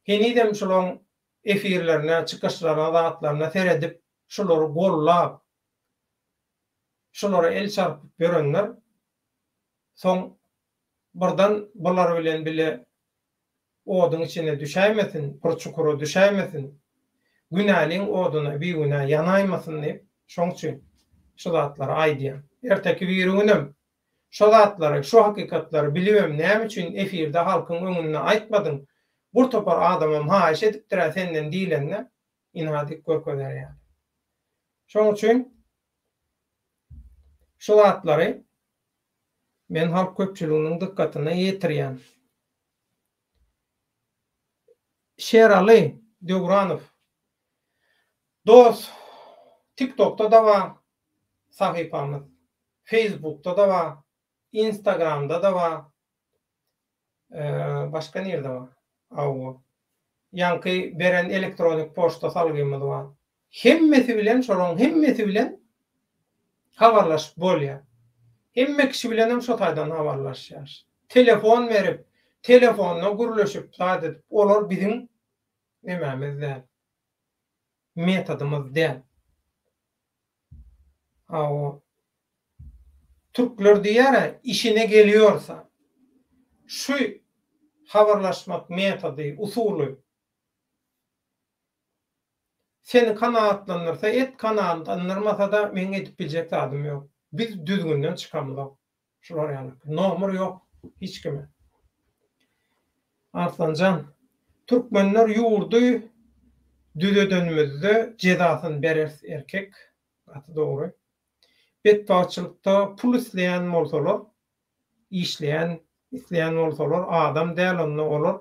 henizem şulaň efirlerine, çykyşlaryna, zatlaryna seredip, şulary gollap, şulara el çarpyp ýörenler soň birden bular bilen bile oduň içine düşäýmesin, bir çukura düşäýmesin, günäliň oduna bigünä ýanaýmasyn diýip, şoň üçin şu zatlary aýdýan. Erteki birigünem şo zatlary, şu hakykatlary bilibem näme üçin efirde halkyň öňünde aýtmadyň, bir topar adamam haýyş edipdir-ä senden diýlende, ynha diýip görkezer ýaly. Şoň üçin şu zatlary men halk köpçüliginiň dykgatyna ýetirýän. Şeraly Döwranow. Dos, TikTokda-da bar. sahypamyz Facebookda-da bar, Instagramda-da bar. Başga nirde bar? Hawa. Ýaňky beren elektronik poçta salgymyz bar. Hemmesi bilen, şolaryň hemmesi bilen habarlaşyp bolýar. Hemme kişi bilenem şo taýdan habarlaşýarys. Telefon berip, telefonda gürleşip zat edip, olar biziň nemämiz däl. Metodymyz däl. Hawa. Türkler diýýär-ä, işine geliyorsa. Şu habarlaşmak metody, usuly seni kanagatlandyrsa et, kanagatlandyrmasa-da meň edip biljek zadym ýok. Biz düzgünden çykamzok. Şular ýaly. Nomer ýok hiç kime. Arslanjan, türkmenler ýurdy düzedenimizde jezasyny bereris erkek. Gaty dogry. Betbagtçylykda pul isleýän bolsalar, işleýän isleýän bolsalar adam däl onda olar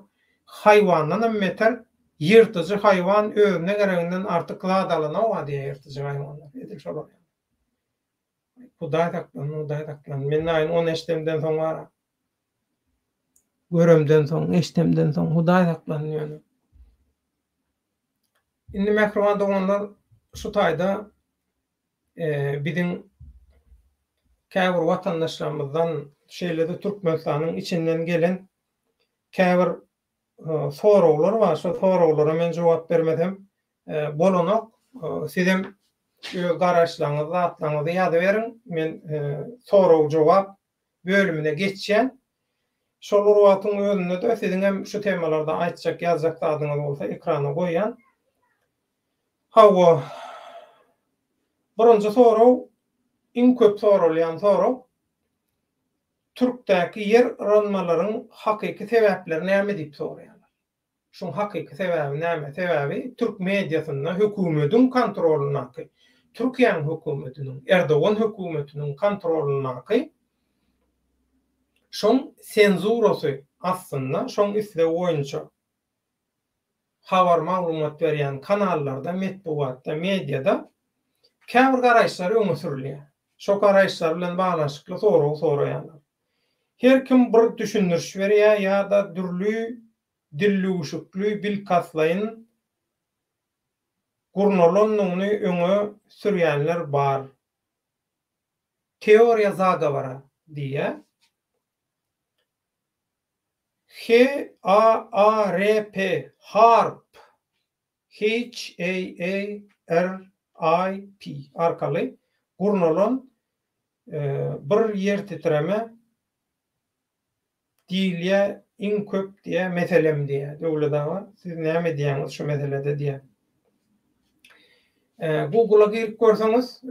haýwandanam beter ýyrtyjy haýwan özüne gereginden artyk zat alanok-a diýýär ýyrtyjy haýwanlar edil şolar ýaly. Hudaý saklasyn, Hudaý saklasyn. Men daýyny ony eşdemden soň bar-a. Göremden soň, eşdemden soň Hudaý saklasyn ýöne. Indi mähriban doganlar şu taýda biziň käbir watandaşlarymyzdan, şeýle-de Türkmenistanyň içinden gelen käbir soraglar bar. Şol soraglara men jogap bermesem bolanok. Sizem öz garaýyşlaryňyzy, zatlaryňyzy ýazyberiň. Men sorag-jogap bölümine geçýän. Şol bir wagtyň özünde-de siziň hem şu temalarda aýtjak, ýazjak zadyňyz bolsa ekrana goýýan. Hawa. Birinji sorag, iň köp soralýan sorag, Türkdäki ýer yranmalaryň hakyky sebäpleri näme diýip soraýarlar. Şuň hakyky sebäbi näme? Sebäbi türk mediasynda hökümediň kontrolyndaky, Türkiýäň hökümetiniň, Erdogan hökümetiniň kontrolyndaky şoň senzurasy astynda, şoň islegi boýunça habar maglumat berýän kanallarda, metbugatda, mediada käbir garaýyşlar öňe sürülýär. Şo garaýyşlar bilen baglanyşykly sorag soraýarlar. Her kim bir düşündiriş berýär ýa-da dürli dillüwşükli bilkastlaýyn gurnalandygyny öňe sürýänler bar. Teoriýa zagowora diýýär. HAARP, HAARP, H-A-A-R-I-P, arkaly gurnalan bir ýertitreme diýilýär iň köp diýýär, meselem diýýär. Döwlet aga, siz näme diýýäňiz şu meselede diýýär. Google-a girip görseňiz,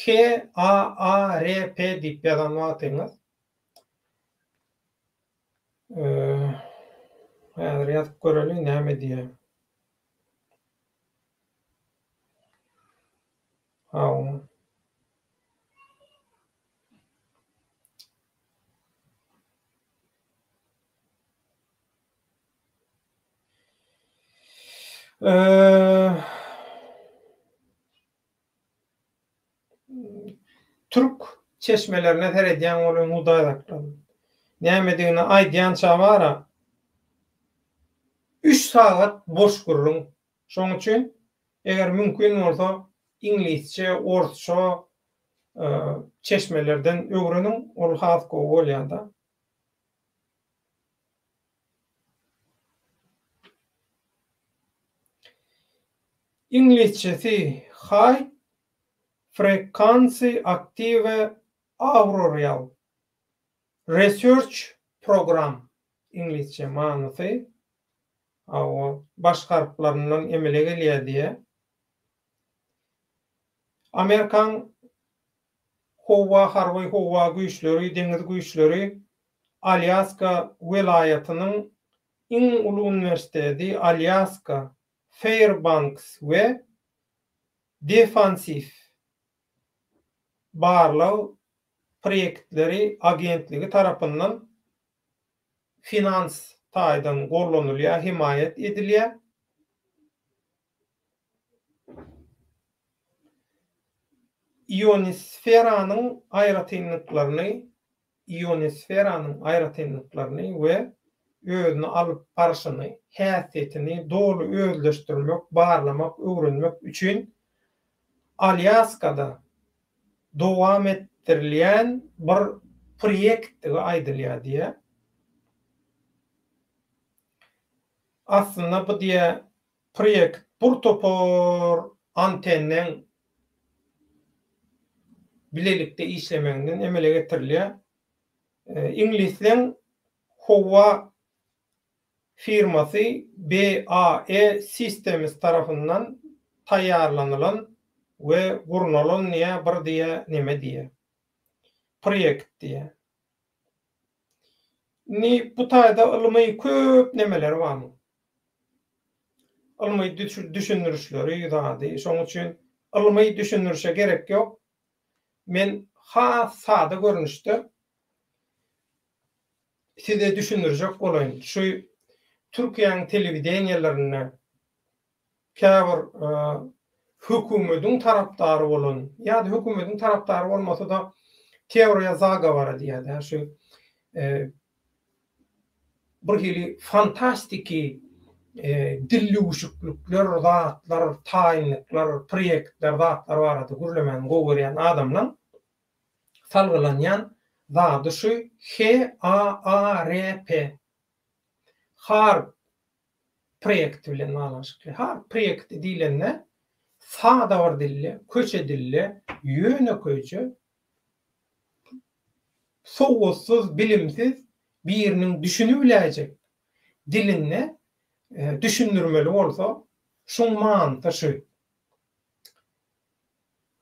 HAARP diýip ýazan wagtyňyz Häzir ýazyp göreli näme diýýär. Hawa. Türk çeşmelerine seredýän welin Hudaý saklasyn. Nämedigini aýdýança bar-a, üç sagat boş gürrüň. Şoň üçin, eger mümkin bolsa, iňlisçe, orsça çeşmelerden öwreniň, ol has gowy bolýar-da. Iňlisçesi High Frequency Active Auroral Research Program iňlisçe manysy hawa baş harplaryndan emele gelýär diýýär. Amerikan howa harby howa güýçleri, deňiz güýçleri Alýaska welaýatynyň iň uly uniwersiteti Alýaska Fairbanks we Defansiw barlag proýektleri agentligi tarapyndan finans taýdan gollanylýar, hemaýat edilýär. Ionisferanyň aýratynlyklaryny ionisferanyň aýratynlyklaryny we özüni alyp barşyny, häsiýetini doly özleşdirmek, barlamak, öwrenmek üçin Alýaskada dowam etdirilýän bir proýektdigi aýdylýar diýýär. Aslynda bu diýýär proýekt bir topar antenneň bilelikde işlemeginden emele getirilýär. Iňlisleň howa firmasy BAE Systems tarapyndan taýýarlanylan we gurnalan diýýär, bir diýýär, neme diýýär. Proýekt diýýär. Indi bu taýda ylmy köp nemeleri bar muň. Ylmy düşündirişleri zady. Şoň üçin ylmy düşündirişe gerek ýok. Men has sada görnüşde size düşündirjek bolaýyn. Şu Türkiýäň telewideniýelerinde käbir hökümediň tarapdary bolan ýa-da hökümediň tarapdary bolmasa-da teoriýa zagowara diýýär-dä şu bir hili fantastiki dillüwşüklikler, zatlar, taýynlyklar, proýektler, zatlar barada gürlemäni gowy görýän adamlaň salgylanýan zady şu HAARP. HAARP proýekti bilen baglanyşykly. HAARP proýekti diýlende sada bir dilde, köçe dilde, ýönekeýje, sowatsyz, bilimsiz biriniň düşünibiläýjek dilinde düşündirmeli bolsa, şuň manysy şu.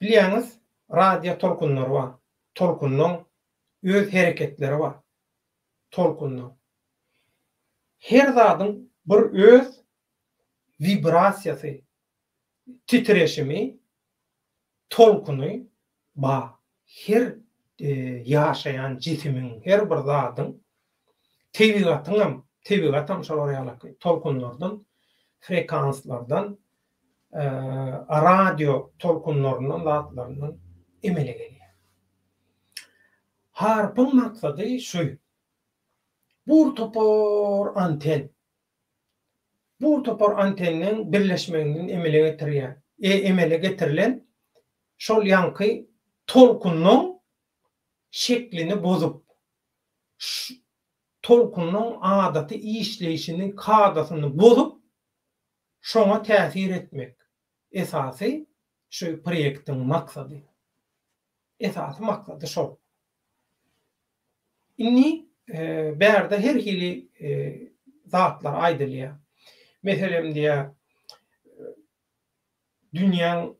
Bilýäňiz, radio tolkunlary bar. Tolkunlaň öz hereketleri bar. Tolkunlaň. Her zadyň bir öz wibrasiýasy, titreşimi, tolkuny bar. Her ýaşaýan jisimiň, her bir zadyň, tebigatyňam, tebigatam şolar ýaly tolkunlardan, frekanslardan, radio tolkunlaryndan, zatlaryndan emele gelýär. Harpyň maksady şu. Bur topar anten. Bur topar antenleň birleşmeginden emele getirýär. E emele getirilen şol ýaňky tolkunyň şeklini bozup, tolkunyň adaty işleýşini, kadasyny bozup, şoňa täsir etmek esasy şu proýektiň maksady. Esasy maksady şol. Indi bärde her hili zatlar aýdylýar. Meselem diýýär, dünýäň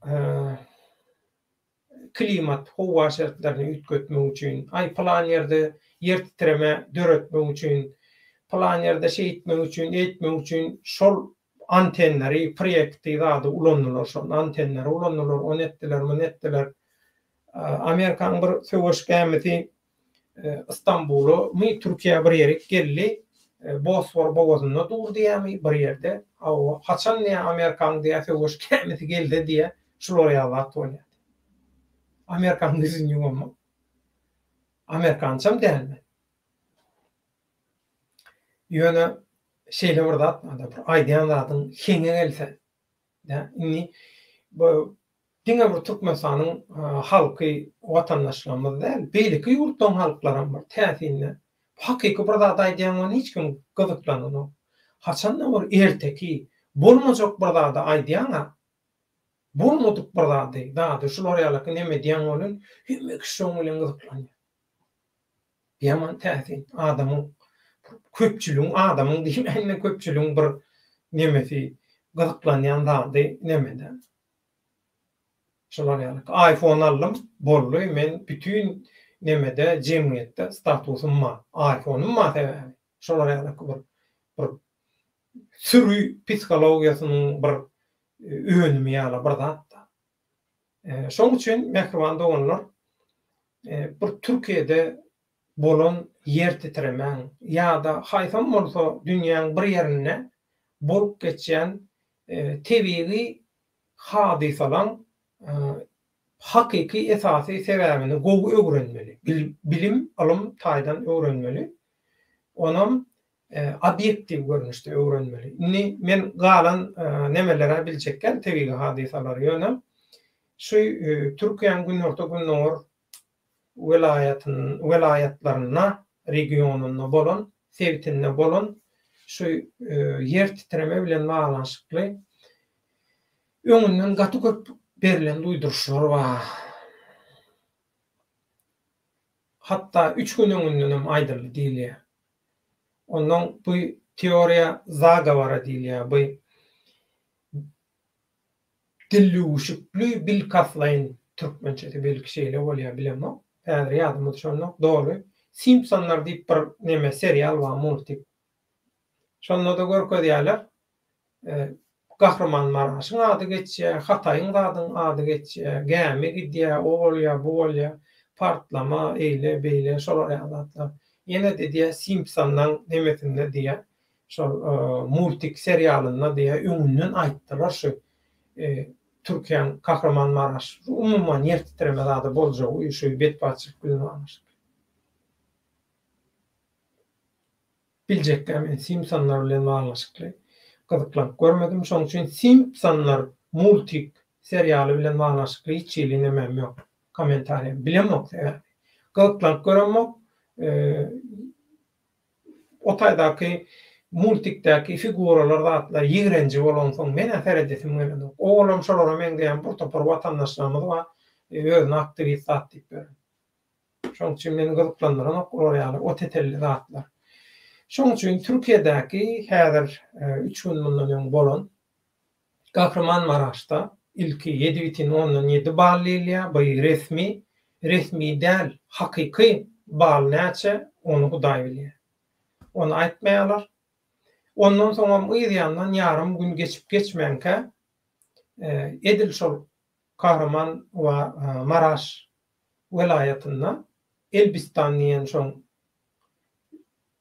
klimat, howa şertlerini üýtgetmek üçin, aý pylan ýerde ýer titreme döretmek üçin, pylan ýerde şeýtmek üçin, eýtmek üçin şol antenleri, proýekti zady ulandylar, şol antenleri ulandylar, ony etdiler, muny etdiler. Amerikanyň bir söweş gämisi Istanbula my, Türkiýä bir ýerik geldi, Bosfor bogazynda dur diýýärmi bir ýerde. Hawa, haçan diýýär Amerikanyň diýýär söweş gämisi gelse diýýär, şular ýaly zat bolýar. Amerikanyň ýüzüni ýuwamok. Amerikançam däl men. Ýöne şeýle bir zat bar-da, bir aýdýan zadyň heňe gelse, dä, indi bu diňe bir Türkmenistanyň halky watandaşlarymyz däl, beýleki ýurtlaryň halklaram bir täsinde. Hakyky bir zat aýdýaň welin hiç kim gyzyklananok. Haçanda bir erteki, bolmajak bir zady aýdýaň-a, bolmadyk bir zady, zady şular ýalyky neme edýäň welin, hemme kişi şoň bilen gyzyklanýar. Ýaman täsin. Adamyň, köpçüligiň, adamyň diýmäýin-de, köpçüligiň bir nemesi, gyzyklanýan zady nemede. Şular ýaly. Iphone aldym, boldy, men bütin nemede, jemgyýetde statusym bar. Iphone-ym bar sebäbi. Şolar ýaly bir bir süri psihologiýasynyň bir önümi ýaly bir zat-da. Şonuň üçin mähriban doganlar bir Türkiýede bolan ýer titremäň ýa-da haýsam bolsa dünýäň bir ýerinde bolup geçýän tebigy hadysalaň. Hakyky esasy sebäbini gowy öwrenmeli. Bilim, ylym taýdan öwrenmeli. Onam obýektiw görnüşde öwrenmeli. Indi men galan nemeler-ä biljek däl tebigy hadysalary ýöne şu Türkiýäň günorta-gündogar welaýatyn welaýatlarynda regionynda bolan sebitinde bolan şu ýer titreme bilen baglanyşykly öňünden gaty köp berlen duýduryşlar bar. Hatda üç gün öňündenem aýdyldy diýilýär. Onnoň bu teoriýa zagovora diýilýär. Bu dillüwüşikli bilkastlaýyn türkmençesi belki şeýle bolýar bilemok. Häzir ýadyma düşenok doly. Simpsonlar diýip bir neme serial bar multik. Şonda-da görkezýärler. Gahrymanmaraşyň ady geçýär, Hataýyň zadyň ady geçýär, gämi gidýär, o bolýar, bu bolýar, partlama, eýle, beýle, şolar ýaly zatlar. Ýene-de diýýär, Simpsonlaň nemesinde diýýär, şol multik serialynda diýýär, öňünden aýtdylar şu Türkiýäň Kahramanmaraş, umuman ýer titreme zady boljagy şu betbagtçylyk bilen baglanyşykly. Biljekkä men Simpsonlar bilen baglanyşykly gyzyklanyp görmedim. Şonuň üçin Simpsonlar multik serialy bilen baglanyşykly hiç hili nemem ýok, kommentariýam. Bilemok sebäbi. Gyzyklanyp göremok. O taýdaky multikdäki figuralar zatlar ýigrenji bolansoň men-ä seredesim gelenok. Owalam şolara meňzeýän bir topar watandaşlarymyz bar, özüne aktiwist zat diýip ýören. Şonuň üçin meni gyzyklandyranok olar ýaly o tetelli zatlar. Şonuň üçin Türkiýedäki häzir üç gün mundan öň bolan Gahrymanmaraşda ilki ýedi bitin ondan ýedi bal diýilýär, bu resmi, resmi däl, hakyky bal näçe, ony Hudaý bilýär. Ony aýtmaýarlar. Ondan soňam yz ýandan ýarym gün geçip geçmänkä edil şol Kahraman Maraş welaýatynda Elbistan diýen şoň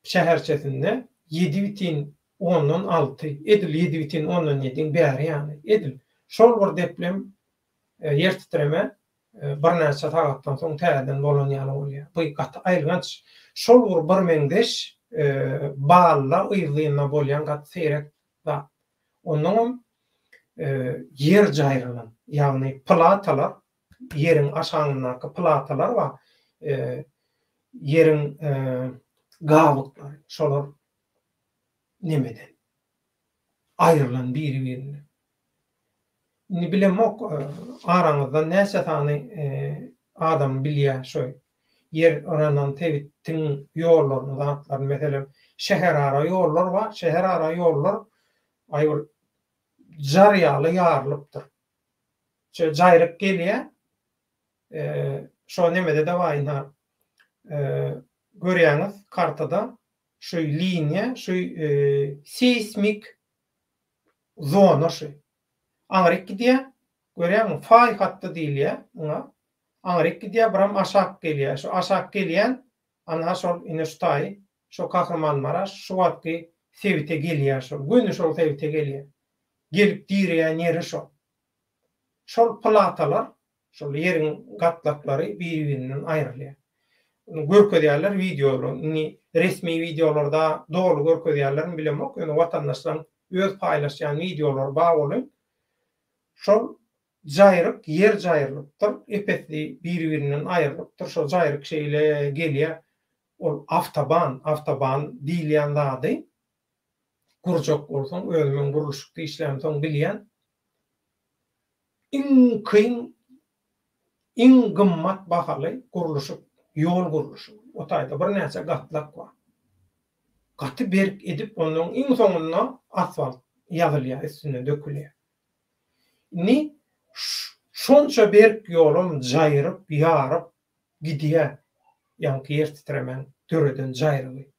şäherçesinde ýedi bitin ondan alty, edil ýedi bitin ondan ýediň bäri ýany, edil şol bir deprem, ýer titreme birnäçe sagatdan soň täzeden bolan ýaly bolýar. Bu gaty aýylganç. Şol bir birmeňzeş balla yzly-yzyna bolýan gaty seýrek zat. Onnoňam ýer jaýrylan, ýagny platalar ýeriň aşagyndaky platalar bar, ýeriň gabyklary, şolar nemeden aýrylan biri-birinden. Indi bilemok, araňyzdan näçe sany adam bilýär şo ýer yranan sebitiň ýollaryny, zatlaryny, meselem, şäherara ýollar bar, şäherara ýollar aý bir jar ýaly ýarylypdyr. Şo jaýryk gelýä. Şo nemede-de bar ynha. Görýäňiz kartada şu liniýa, şu seýsmik zona şu. Aňryk gidýä. Görýäňmi? Faý hatdy diýilýä muňa. Aňryk gidýä, biram aşak gelýä. Şu aşak gelýän anha şol ine şu taýy, şo Kahramanmaraş şu wagtky sebite gelýä şol. Göni şol sebite gelýä. Gelip direýän ýeri şol. Şol platalar, şol ýeriň gatlaklary biri-birinden aýrylýar. Ony görkezýärler wideolar. Indi resmi wideolarda doly görkezýärlermi bilemok, ýöne watandaşlaryň öz paýlaşýan wideolary bar welin, şol jaýryk, ýer jaýrylypdyr, ep-esli biri-birinden aýrylypdyr, şol jaýryk şeýle gelýär. Ol awtoban, awtoban diýilýän zady gurjak bolsaň, özümem gurluşykda işlämsoň bilýän, iň kyn, iň gymmat bahaly gurluşyk, ýol gurluşygy. O taýda birnäçe gatlak bar. Gaty berk edip, ondan iň soňunda asfalt ýazylýar, üstüne dökülýär. Indi şonça berk ýolam jaýryp, ýaryp gidýär, ýaňky ýer titremäň döreden jaýrygy.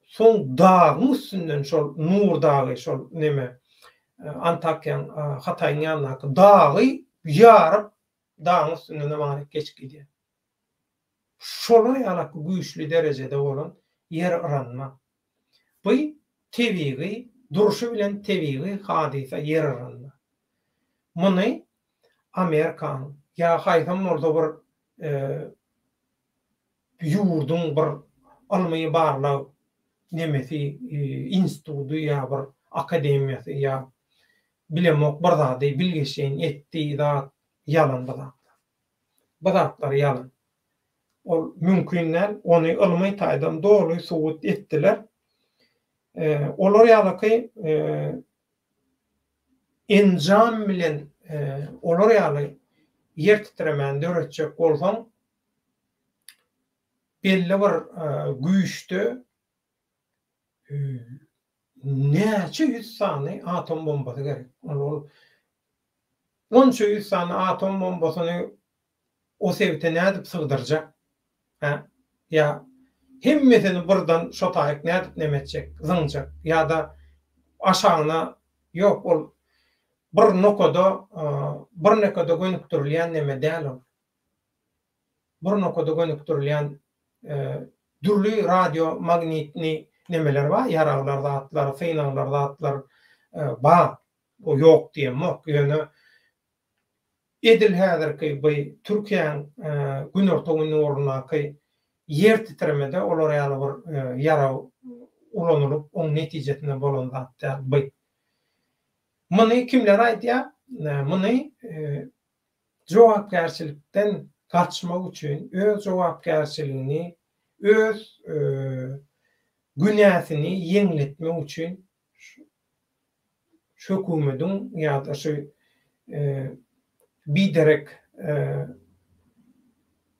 Soň dagyň üstünden şol Nur dagy şol neme Antakyýaň Hataýyň ýanyndaky dagy ýaryp dagyň üstünden aňryk geçip gidýär. Şolar ýalaky güýçli derejede bolan ýer yranma. Bu tebigy durşy bilen tebigy hadysa ýer yranma. Muny. Amerikanyň ýa haýsam bolsa bir ýurduň bir ylmy barlag nemesi institudy ýa bir akademiýasy ýa bilemok bir zady bilgeşleýin etdi zat ýalan bu zatlar. Bu zatlar ýalan. Ol mümkin däl. Ony ylmy taýdan doly subut etdiler. Olar ýalyky enjam bilen olar ýaly ýer titremäni döretjek bolsaň, belli bir güýçde näçe ýüz sany atom bombasy gerek. Ol onça ýüz sany atom bombasyny o sebite nädip sygdyrjak? Hä? Ýa hemmesini birden şo taýyk nädip neme etjek, zyňjak? Ýa-da aşagyna ýok, ol bir nokada, bir nokada gönükdirilýän neme däl ol. Bir nokada gönükdirilýän dürli radio magnitni nemeler bar, ýaraglar, zatlar, synaglar, zatlar bar. O ýok diýemok, ýöne Edil häzirki bu Türkiýäň günorta-gündogaryndaky ýer titremede olar ýaly bir ýarag ulanylyp, oň netijesinde bolan zat däl bu. Muny kimler aýdýar? Muny jogapkärçilikden gaçmak üçin, öz jogapkärçiligini, öz günäsini ýeňletmek üçin şu hökümediň ýa-da şu biderek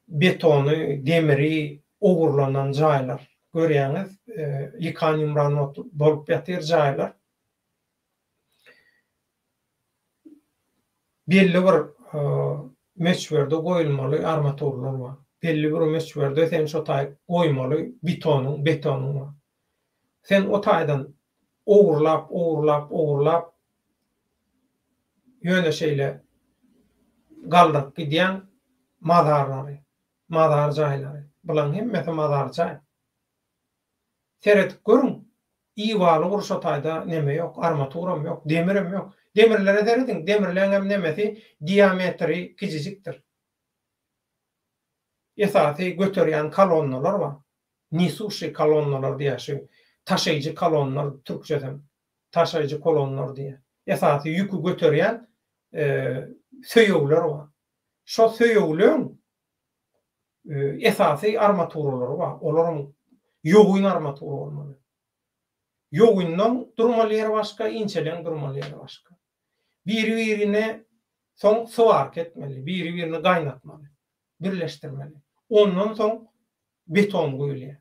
betony, demiri ogurlanan jaýlar. Görýäňiz, ýykan-ýumran bolup ýatyr jaýlar. Belli bir möçberde goýulmaly armaturlar bar. Belli bir möçberde sen şo taý goýmaly bitonyň, betonyň bar. Sen o taýdan ogurlap, ogurlap, ogurlap, ýöne şeýle galdyryp gidýäň mazarlary, mazar jaýlary. Bulaň hemmesi mazar jaý. Seredip görüň, iwaly bir şo taýda neme ýok, armaturam ýok, demirem ýok. Demirlere serediň, demirleňem nemesi, diametri kijijikdir. Esasy göterýän kolonnalar bar. Nesuşiý kolonnalar diýýär şu taşaýjy kolonlar türkçesem taşaýjy kolonlar diýýär. Esasy ýüki göterýän söýegler bar. Şo söýegleň esasy armaturalary bar. Olaryň ýogyn armatura bolmaly. Ýogyndan durmaly ýeri başga, inçeleň durmaly ýeri başga. Biri-birine soň swarka etmeli, biri-birini gaýnatmaly, birleşdirmeli. Ondan soň beton guýulýar.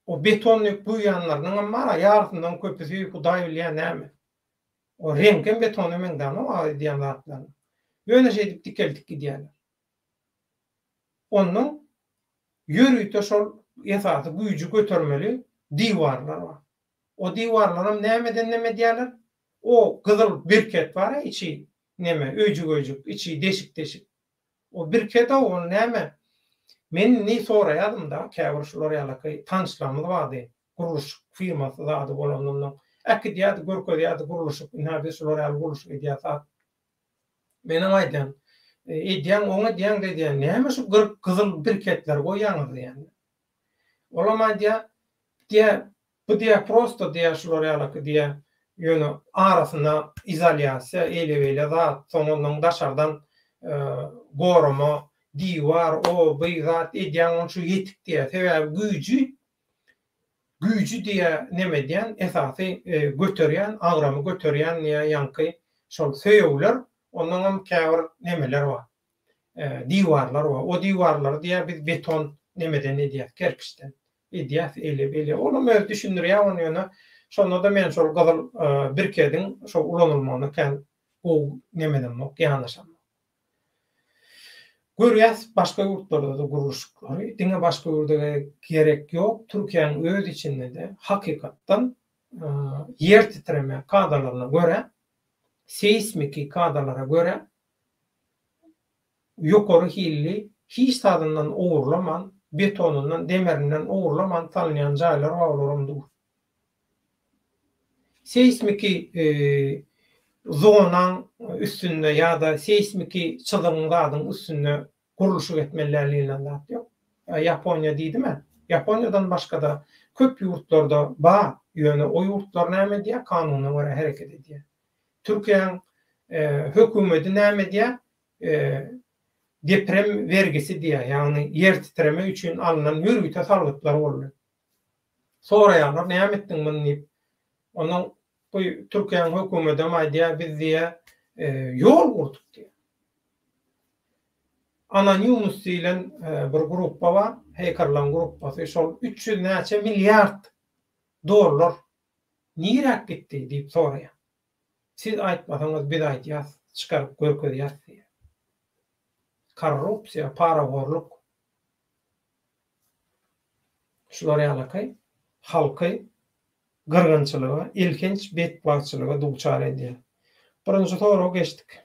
O beton diýip guýýanlarynyňam bar-a, ýarysyndan köpüsi Hudaý bilýär näme. O reňkem betona meňzänok a edýän zatlarynyň. Ýöne şeýdip dikeldip gidýärler. Ondan ýörite şol esasy güýji götermeli diwarlar bar. O diwarlaram nämeden neme edýärler? O gyzyl birket bar-a içi neme öýjük-öýjük, içi deşik-deşik. O birked-ow ol näme? Men indi soraýadym-da, käbir şular ýalaky tanyşlarymyz bardy, gurluşyk firmasy zady bolanyndan äkidýärdi, görkezýärdi gurluşyk, ynha biz şular ýaly gurluşyk edýäs zat. Menem aýdýan, edýäň, oň edýäň-de edýän, näme şu gyzyl birketleri goýýaňyz diýýän. Olam aýdýar, diýýär, Bu diýýär prosto diýýär şular ýalaky diýýär ýöne arasynda izolýasiýa eýle-beýle zat soň ondan daşardan gorama diwar o by zat edýäň ol şu ýetik diýýär sebäbi güýji güýji diýýär neme edýän esasy göterýän agramy göterýän diýýär ýaňky şol söýegler ondanam käbir nemeler bar diwarlar bar. O diwarlary diýýär biz beton nemeden edýäs, kerpiçden edýäs, eýle beýle. Olam özi düşündirýär ony ýöne şonda-da men şol gyzyl birkediň şo ulanylmagyna kän gowy nemedemok, ýanaşamok. Görýäs başga ýurtlarda-da gurluşyklary, diňe başga ýurda gerek ýok, Türkiýäniň öz içinde-de hakykatdan ýer titreme kadalaryna görä, seýsmiki kadalara görä ýokary hilli, hiç zadyndan ogurlaman, betonyndan, demerinden ogurlaman salynýan jaýlar bar, olaram dur. Seýsmiki. Zonaň üstünde ýa-da seýsmiki çyzygyň zadyň üstünde gurluşyk etmeli däl diýlen zat ýok. Ýaponiýa diýdim-ä. Ýaponiýadan başga-da köp ýurtlarda bar, ýöne o ýurtlar näme edýär, kanuna görä hereket edýär. Türkiýäň hökümeti näme edýär, deprem wergisi diýýär, ýagny ýer titreme üçin alnan ýörite salgytlar boldy. Soraýarlar, näme etdiň muny diýip. Ondan bu Türkiýäň hökümedem aýdýar, biz diýýär, ýol gurduk diýýär. Anonymous diýlen bir gruppa bar, heýkerleň gruppasy, şol 300 näçe milliard dollar niräk gitdi diýip soraýar. Siz aýtmasaňyz biz aýdýas, çykaryp görkezýäs diýýär. Korrupsiýa, parahorluk. Şular ýalaky halky gyrgynçylyga, elhenç betbagtçylyga duçar edýär. Birinji soragy geçdik.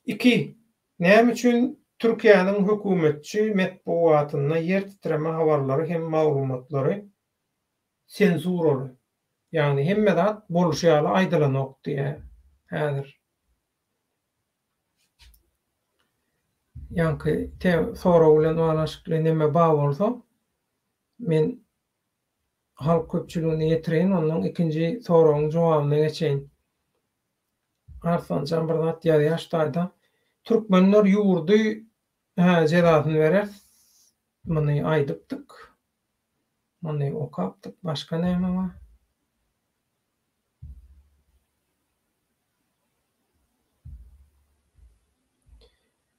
Iki, Näme üçin Türkiýäniň hökümetçi metbugatynda ýer titreme habarlary hem maglumatlary senzuraly, ýagny hemme zat bolşy ýaly aýdylanok diýýär häzir. Ýaňky te sorag bilen baglanyşykly neme bar bolsa, men halk köpçüligine ýetireýin, ondan ikinji soragyň jogabyna geçeýin. Arslanjan bir zat ýazýar şu taýda. Türkmenler ýurdy hä jezasyny bereris. Muny aýdypdyk. Muny okapdyk. Başga näme bar?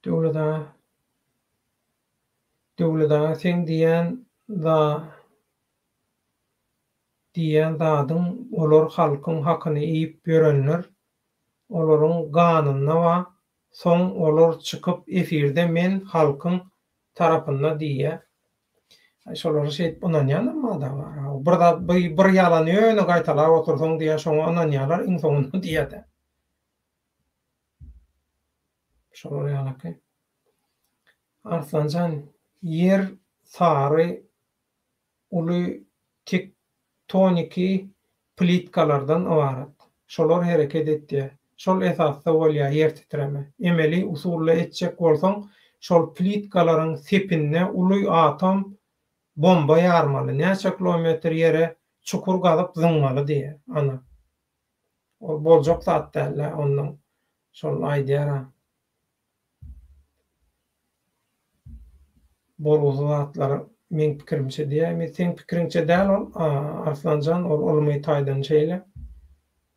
Döwlet aga Döwlet aga seň diýýän za Diýýän zadyň olar halkyň hakyny iýip ýörenler olaryň ganynda ba soň olar çykyp efirde men halkyň tarapynda diýýä Aý şolara şeýdip ynanýanam bada bar haw bir zat bir ýalany ýöne gaýtalap otursaň diýýä şoňa ynanýalar iň soňunda diýýädä Şolar ýalaky Arslanjan ýer sary uly tektoniki plitkalardan ybarat. Şolar hereket etýär. Şol esasda bolýar ýer titreme. Emeli usulda etjek bolsaň, şol plitkalaryň sepinde uly atom bomba ýarmaly, näçe kilometr ýere çukur gazyp zyňmaly diýýär. Ana. Ol boljak zat däl-dä, onnoň şol aýdýar-a. Bolgusyz zatlar meň pikirimçe diýäými? Seň pikiriňçe däl ol Arslanjan ol ylmy taýdan şeýle.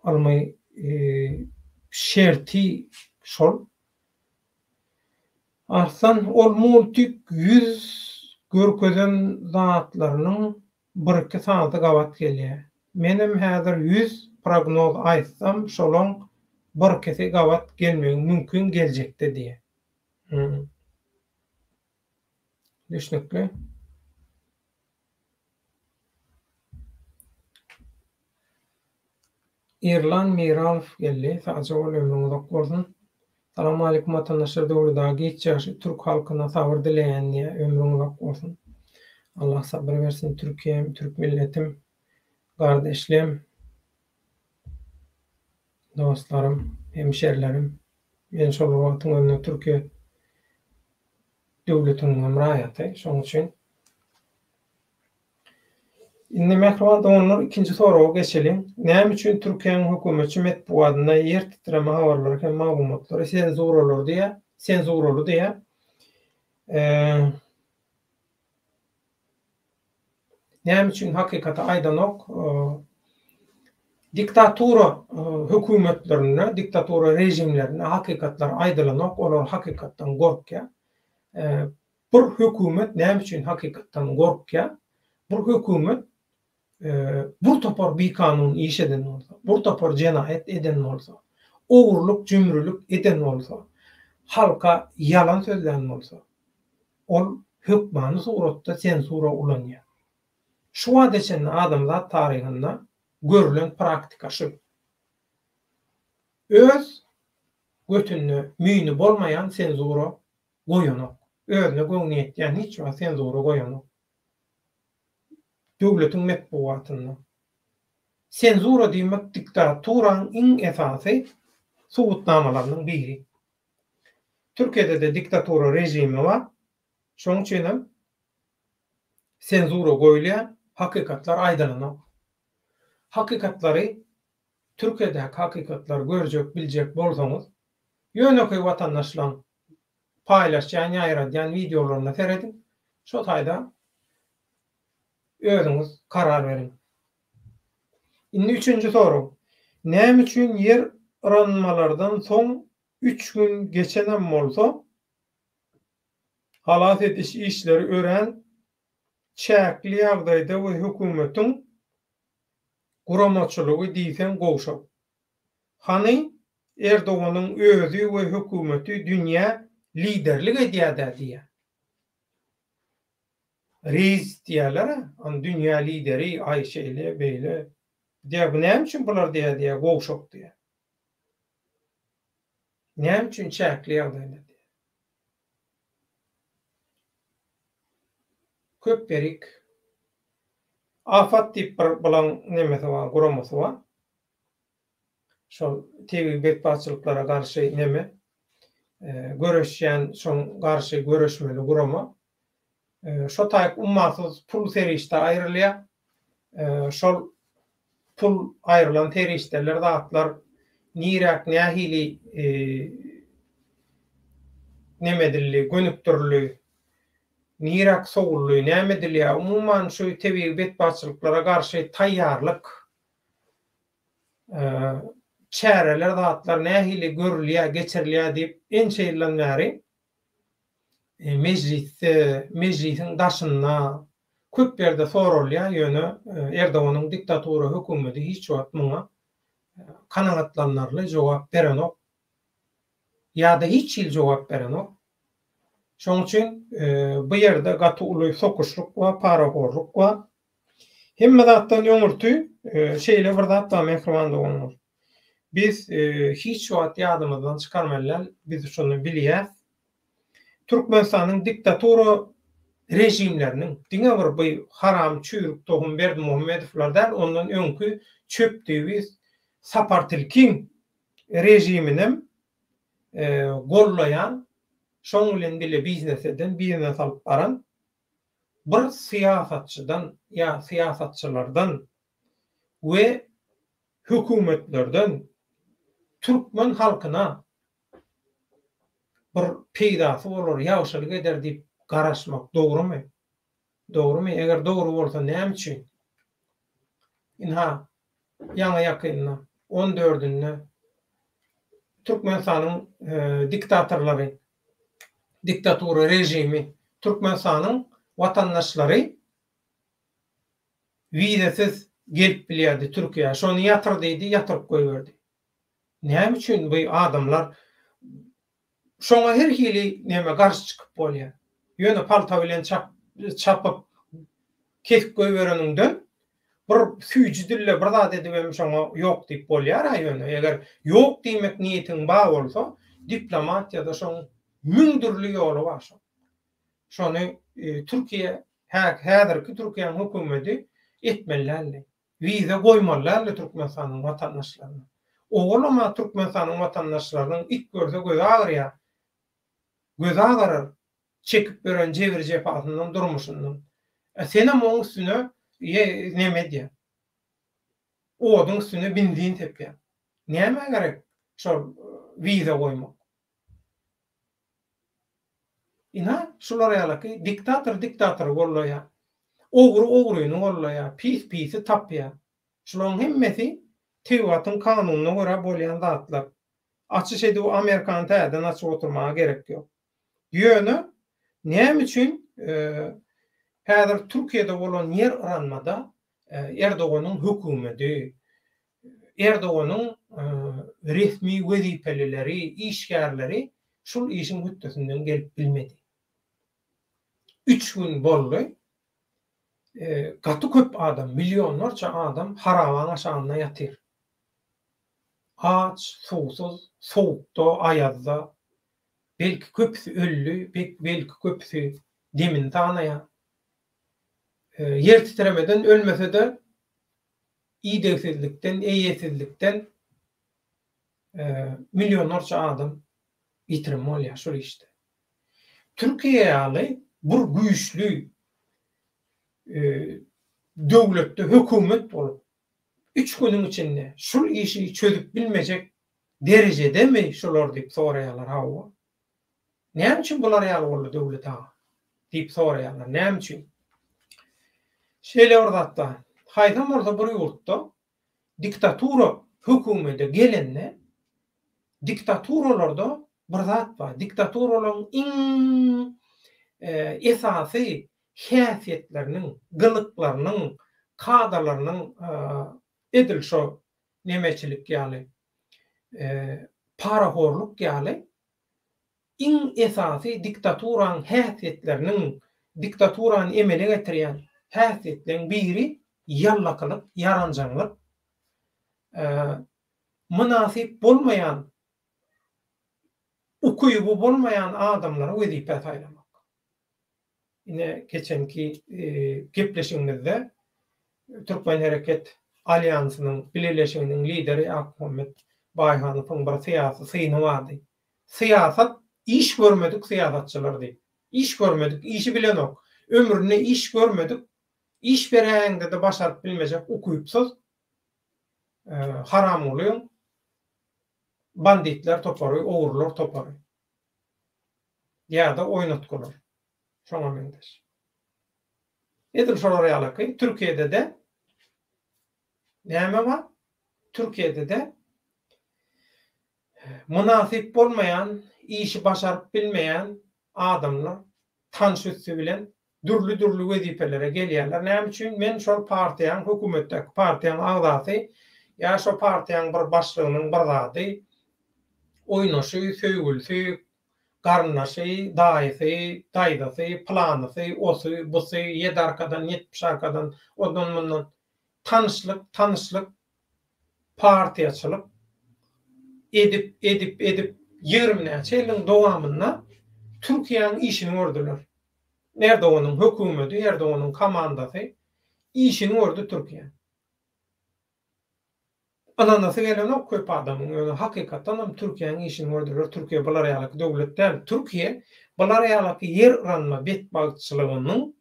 Ylmy şerti şol. Arslan ol multik ýüz görkezen zatlarynyň Bir-iki sany gabat gelýär. Menem häzir ýüz prognoz aýtsam şolaň bir-ikisi gabat gelmegi mümkin geljekde diýýär. Hum. Düşnükli. Irlan Miralow geldi. Sagja bol ömrüň uzak bolsun. Salam aleýkum watandaşlar Döwlet aga giç ýagşy türk halkyna sabyr dileýän diýýär ömrüň uzak bolsun Allah sabyr bersin türkiýem türk milletim gardeşlem dostlarym hemşerilerim men şol bir wagtyň özünde türkiýe döwletiniň hem raýaty şoň üçin Indi mähriban doganlar ikinji soraga geçeliň. Näme üçin Türkiýäniň hökümetçi metbugadynda ýer titreme habarlary hem maglumatlary senzuralar diýýär, senzuraly diýýär. Näme üçin hakykaty aýdanok? Diktatura hökümetlerinde, diktatura režimlerinde hakykatlar aýdylanok, olar hakykatdan gorkýar. Bir hökümet näme üçin hakykatdan gorkýar? Bir hökümet bir topar bikanun iş eden bolsa, bir topar jenaýat eden bolsa, ogurlyk, jümrülik eden bolsa, halka ýalan sözlän bolsa, ol hökmany suratda senzura ulanýar. Şu wagta çenli adamzat taryhynda görlen praktika şu. Öz götünde müýni bolmaýan senzura goýanok. Özüne göwni ýetýän hiç wagt senzura goýanok. Döwletiň metbugatynda. Senzura diýmek diktaturaň iň esasy subutnamalarynyň biri. Türkiýede-de diktatura režimi bar. Şonuň üçin hem senzura goýulýar, hakykatlar aýdylanok. Hakykatlary, Türkiýedäki hakykatlary görjek, biljek bolsaňyz, ýönekeý watandaşlaň paýlaşýan, ýaýradýan wideolaryna serediň. Şo taýda özüňiz karar beriň. Indi üçünji sorag. Näme üçin ýer yranmalardan soň üç gün geçenem bolsa, halas ediş işleri örän çäkli ýagdaýda we hökümetiň guramaçylygy diýseň gowşak? Hany Erdoganyň özi we hökümeti dünýä liderlik edýär-dä diýýär. Reis diýýärler-ä, ony dünýä lideri, aý şeýle, beýle. Diýýär, bu näme üçin bular diýýär, diýýär, gowşak diýýär. Näme üçin çäkli ýagdaýda diýýär. Köp berik. AFAD diýip bir bulaň nemesi bar, guramasy bar. Şol tebigy betbagtçylyklara garşy neme göreşýän, şoň garşy göreşmeli gurama. Şo taýyk ummasyz pul serişde aýrylýar. Şol pul aýrylan serişdeler zatlar niräk nähili neme edildi, gönükdirildi, niräk sowuldy, näme edilýär, umuman şu tebigy betbagtçylyklara garşy taýýarlyk çäreler zatlar nähili görülýär, geçirilýär diýip ençe ýyldan bäri mejlisde, mejlisiň daşynda köp ýerde soralýar, ýöne Erdoganyň diktatura hökümeti hiç wagt muňa kanagatlanarly jogap berenok ýa-da hiç hili jogap berenok. Şonuň üçin bu ýerde gaty uly sokuşlyk bar, parahorluk bar. Hemme zatdan öňürti şeýle bir zat bar mähriban doganlar. Biz hiç wagt ýadymyzdan çykarmaly däl, biz şony bilýäs. Türkmenistanyň diktatura režimleriniň diňe bir bu haram çüýrük tohum Berdimuhamedowlar däl, ondan öňki çöp düýbi Sapar tilkiň režiminem gollaýan, şoň bilen bile biznes eden, biznes alyp baran bir syýasatçydan ýa syýasatçylardan we hökümetlerden türkmen halkyna bir peýdasy bolar, ýagşylyk eder diýip garaşmak dogrumy? Dogrumy? Eger dogry bolsa näme üçin? Ynha, ýaňy-ýakynda, on dördünde Türkmenistanyň diktatorlary, diktatura režimi Türkmenistanyň watandaşlary wizasiz gelip bilýärdi Türkiýä. Şony ýatyr diýdi, ýatyryp goýberdi. Näme üçin bu adamlar şoňa her hili neme garşy çykyp bolýar. Ýöne palta bilen çapyp kesip goýbereniňden bir süýji dille bir zat edibem şoňa ýok diýip bolýar-a ýöne eger ýok diýmek niýetiň bar bolsa diplomatiýada şoň müň dürli ýoly bar şoň. Şony Türkiýe häzirki Türkiýäň hökümedi etmeli däldi. Wiza goýmaly däldi Türkmenistanyň watandaşlaryna. Owalam-a Türkmenistanyň watandaşlarynyň it görse gözi agyrýar. Gözi agarar çekip ýören jebir-jepasyndan, durmuşyndan. A senem oň üstüne neme edýäň? Oduň üstüne benzin sepýäň. Nämä gerek şol wiza goýmak? Ynha, şular ýalyky diktator diktatory gollaýar. Ogry ogryny gollaýar, pis pisi tapýar. Şularyň hemmesi tebigatyň kanunyna görä bolýan zatlar. Açyş edip Amerikany täzeden açyp oturmaga gerek ýok. Ýöne näme üçin häzir Türkiýede bolan ýer yranmada Erdoganyň hökümeti, Erdoganyň resmi wezipelileri, işgärleri şul işiň hötdesinden gelip bilmedi. Üç gün boldy. Gaty köp adam, millionlarça adam harabaň aşagynda ýatyr. Aç, suwsuz, sowukda, aýazda. Belki köpüsi öldi, belki köpüsi demini sanaýar. Ýer titremeden ölmese-de. Idegsizlikden, eýesizlikden millionlarça adam ýitirim bolýar şol işde. Türkiýe ýaly bir güýçli döwletde hökümet bolup, üç günüň içinde şul işi çözüp bilmejek derejedemi şular diýip soraýarlar hawa. Näme üçin bular ýaly boldy Döwlet aga? diýip soraýarlar. Näme üçin? Şeýle bir zat bar. Haýsam bolsa bir ýurtda diktatura hökümede gelende diktaturalarda bir zat bar. Diktaturalaryň iň esasy häsiýetleriniň, gylyklarynyň, kadalarynyň edil şo nemeçilik ýaly, parahorluk ýaly iň esasy diktaturaň häsiýetleriniň, diktaturany emele getirýän häsiýetleň biri ýallakylyk, ýaranjaňlyk, mynasyp bolmaýan, ukyby bolmaýan adamlary wezipä saýlamak. Ine, geçenki gepleşigimizde Türkmen Hereket Alýansynyň, bileleşiginiň lideri Akmuhammet Baýhanowyň bir syýasy syny bardy. Syýasat iş görmedik syýasatçylar diýip. Iş görmedik, işi bilenok. Ömründe iş görmedik, iş beräýeňde-de başaryp bilmejek ukypsyz haramgulyň banditler topary, ogrular topary. Ýa-da oýnatgylar. Şoňa meňzeş. Edil şolar ýalyky Türkiýede-de näme bar? Türkiýede-de mynasyp bolmaýan, işi başaryp bilmeýän adamlar tanyş üsti bilen dürli-dürli wezipelere gelýärler. Näme üçin? Men şol partiýaň, hökümetdäki partiýaň agzasy ýa şo partiýaň bir başlygynyň bir zady, oýnaşy, söýgülisi, garyndaşy, daýysy, daýzasy, pylanysy, osy, busy, ýedi arkadan, 70 arkadan, ondan-mundan tanyşlyk, tanyşlyk, partiýaçylyk edip, edip, edip, 20 näçe ýylyň dowamynda Türkiýäniň işini gördüler. Erdoganyň hökümeti, Erdoganyň komandasy işini gördi Türkiýäniň. Ynanasy gelenok köp adamyň, ýöne hakykatdanam Türkiýäniň işini gördüler, Türkiýe bular ýalyky döwlet däl, Türkiýe bular ýalyky ýer yranma betbagtçylygynyň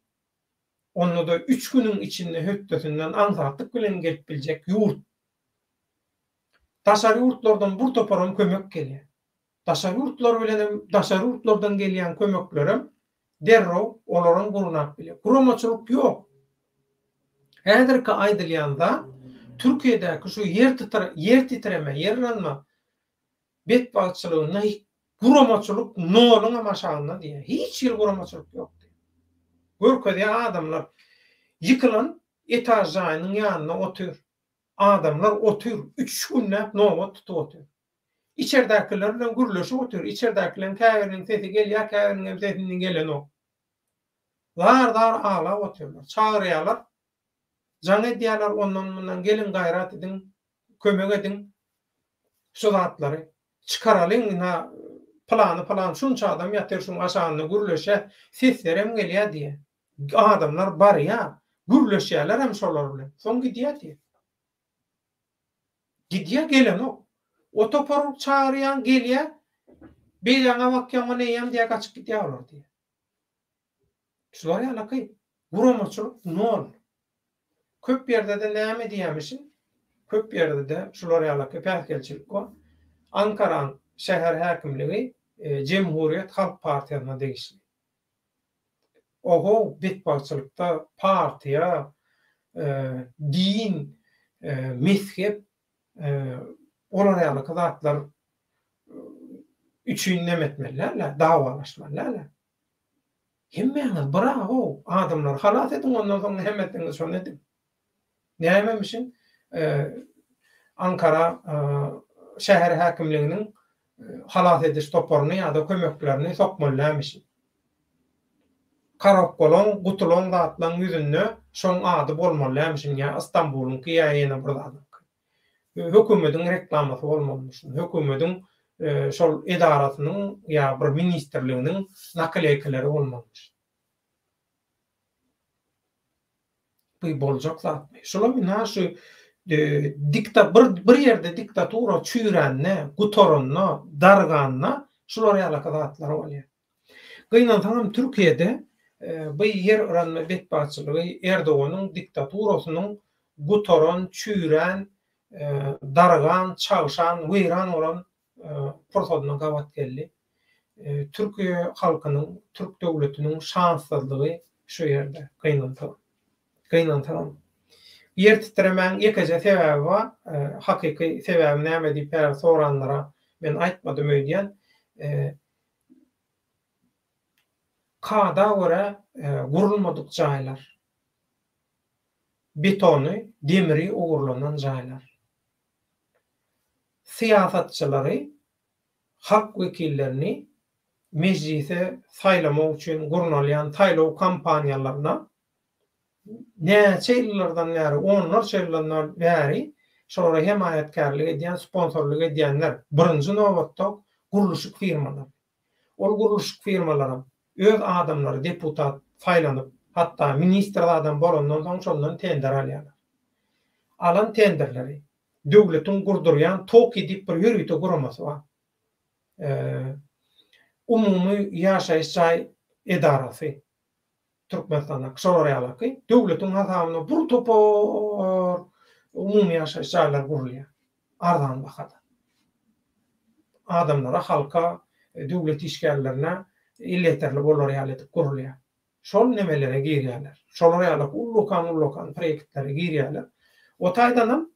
onda-da üç günüň içinde hötdesinden aňsatlyk bilen gelip biljek ýurt. Daşary ýurtlardan bir toparam kömek gelýär. Daşary ýurtlar bilenem daşary ýurtlardan gelýän kömeklerem derrew olaram gurnap bilýär. Guramaçylyk ýok. Häzirki aýdylýan zat Türkiýedäki şu ýer titre ýer titreme, ýer yranma betbagtçylygynda guramaçylyk noluňam aşagynda diýýär. Hiç hili guramaçylyk ýok diýýär. Görkezýär adamlar ýykylan etaž jaýynyň ýanynda otyr. Adamlar otyr, üç günläp nobat tutup otyr. Içerdäkiler bilen gürleşip otyr. Içerdäkileriň käbiriniň sesi gelýär, käbiriniňem sesi indi gelenok. Zar-zar aglap otyrlar. Çagyrýarlar, jaň edýärler ondan-mundan, geliň gaýrat ediň, kömek ediň, şu zatlary çykaralyň, ynha pylany-pylan şunça adam ýatyr şuň aşagynda gürleşýär, seslerem gelýär diýýär. Adamlar barýar, gürleşýärlerem şolar bilen. Soň gidýär diýýär. Gidýär, gelenok. O topar çagyrýaň, gelýär. Beýläňe bakýaň, o neýem diýýär, gaçyp gidýär olar diýýär. Şular ýalaky guramaçylyk nol. Köp ýerde-de näme diýýärmişin? Köp ýerde-de şular ýalaky päsgelçilik bar. Ankaraň şäher häkimligi Jemhuriýet halk partiýasyna degişli. Oho, betbagtçylykda partiýa, din, mezhep olar ýalyky zatlar üçin neme etmeli däl-de, dawalaşmaly däl-de. Hemmäňiz bir agow, adamlary halas ediň, ondan soň näme etseňiz şony ediň. Nämemişin Ankara şäher häkimliginiň halas ediş toparyny ýa-da kömeklerini sokmaly dälmişin. Karokgolaň, gutulan zatlaň ýüzünde şoň ady bolmaly dälmişin ýa Istanbulyňky ýa ýene bir zadyňky. Hökümediň reklamasy bolmalymyşyn. Hökümediň şol edarasynyň ýa bir ministrliginiň nakleýkileri bolmalymyş. Bu boljak zatmy? Şulam ynha şu Dikta bir bir ýerde diktatura çüýrände, gutaranda, darganda şular ýalaky zatlar bolýar. Gynansaňam Türkiýede bu ýer yranma betbagtçylygy Erdoganyň diktaturasynyň gutaran, çüýrän, dargan, çagşan, weýran bolan pursadyna gabat geldi. Türkiýe halkynyň, türk döwletiniň şanssyzlygy şu ýerde, gynansagam. Gynansagam. Ýer titremäň ýekeje sebäbi bar. Hakyky sebäbi näme diýip häzir soranlara men aýtmadym öýdýän. Kada görä gurulmadyk jaýlar. Betony, demiri ogurlanan jaýlar. Syýasatçylary, halk wekillerini mejlise saýlamak üçin gurnalýan saýlaw kampaniýalaryna näçe ýyllardan bäri, onlarça ýyldan bäri şolara hemaýatkärlik edýän, sponsorlyk edýänler, birinji nobatda gurluşyk firmalary. Ol gurluşyk firmalaram öz adamlary deputat saýlanyp, hatda ministr zadam bolandan soň şondan tender alýarlar. Alan tenderleri döwletiň gurdurýan TOKI diýip bir ýörite guramasy bar. Umumy ýaşaýyş jaý edarasy Türkmenistandaky şolar ýalaky döwletiň hasabyna bir topar umumy ýaşaýyş jaýlar gurulýar arzan bahada. Adamlara, halka, döwlet işgärlerine elýeterli bolar ýaly edip gurulýar. Şol nemelere girýärler. Şolar ýaly ullakan-ullakan proýektlere girýärler. O taýdanam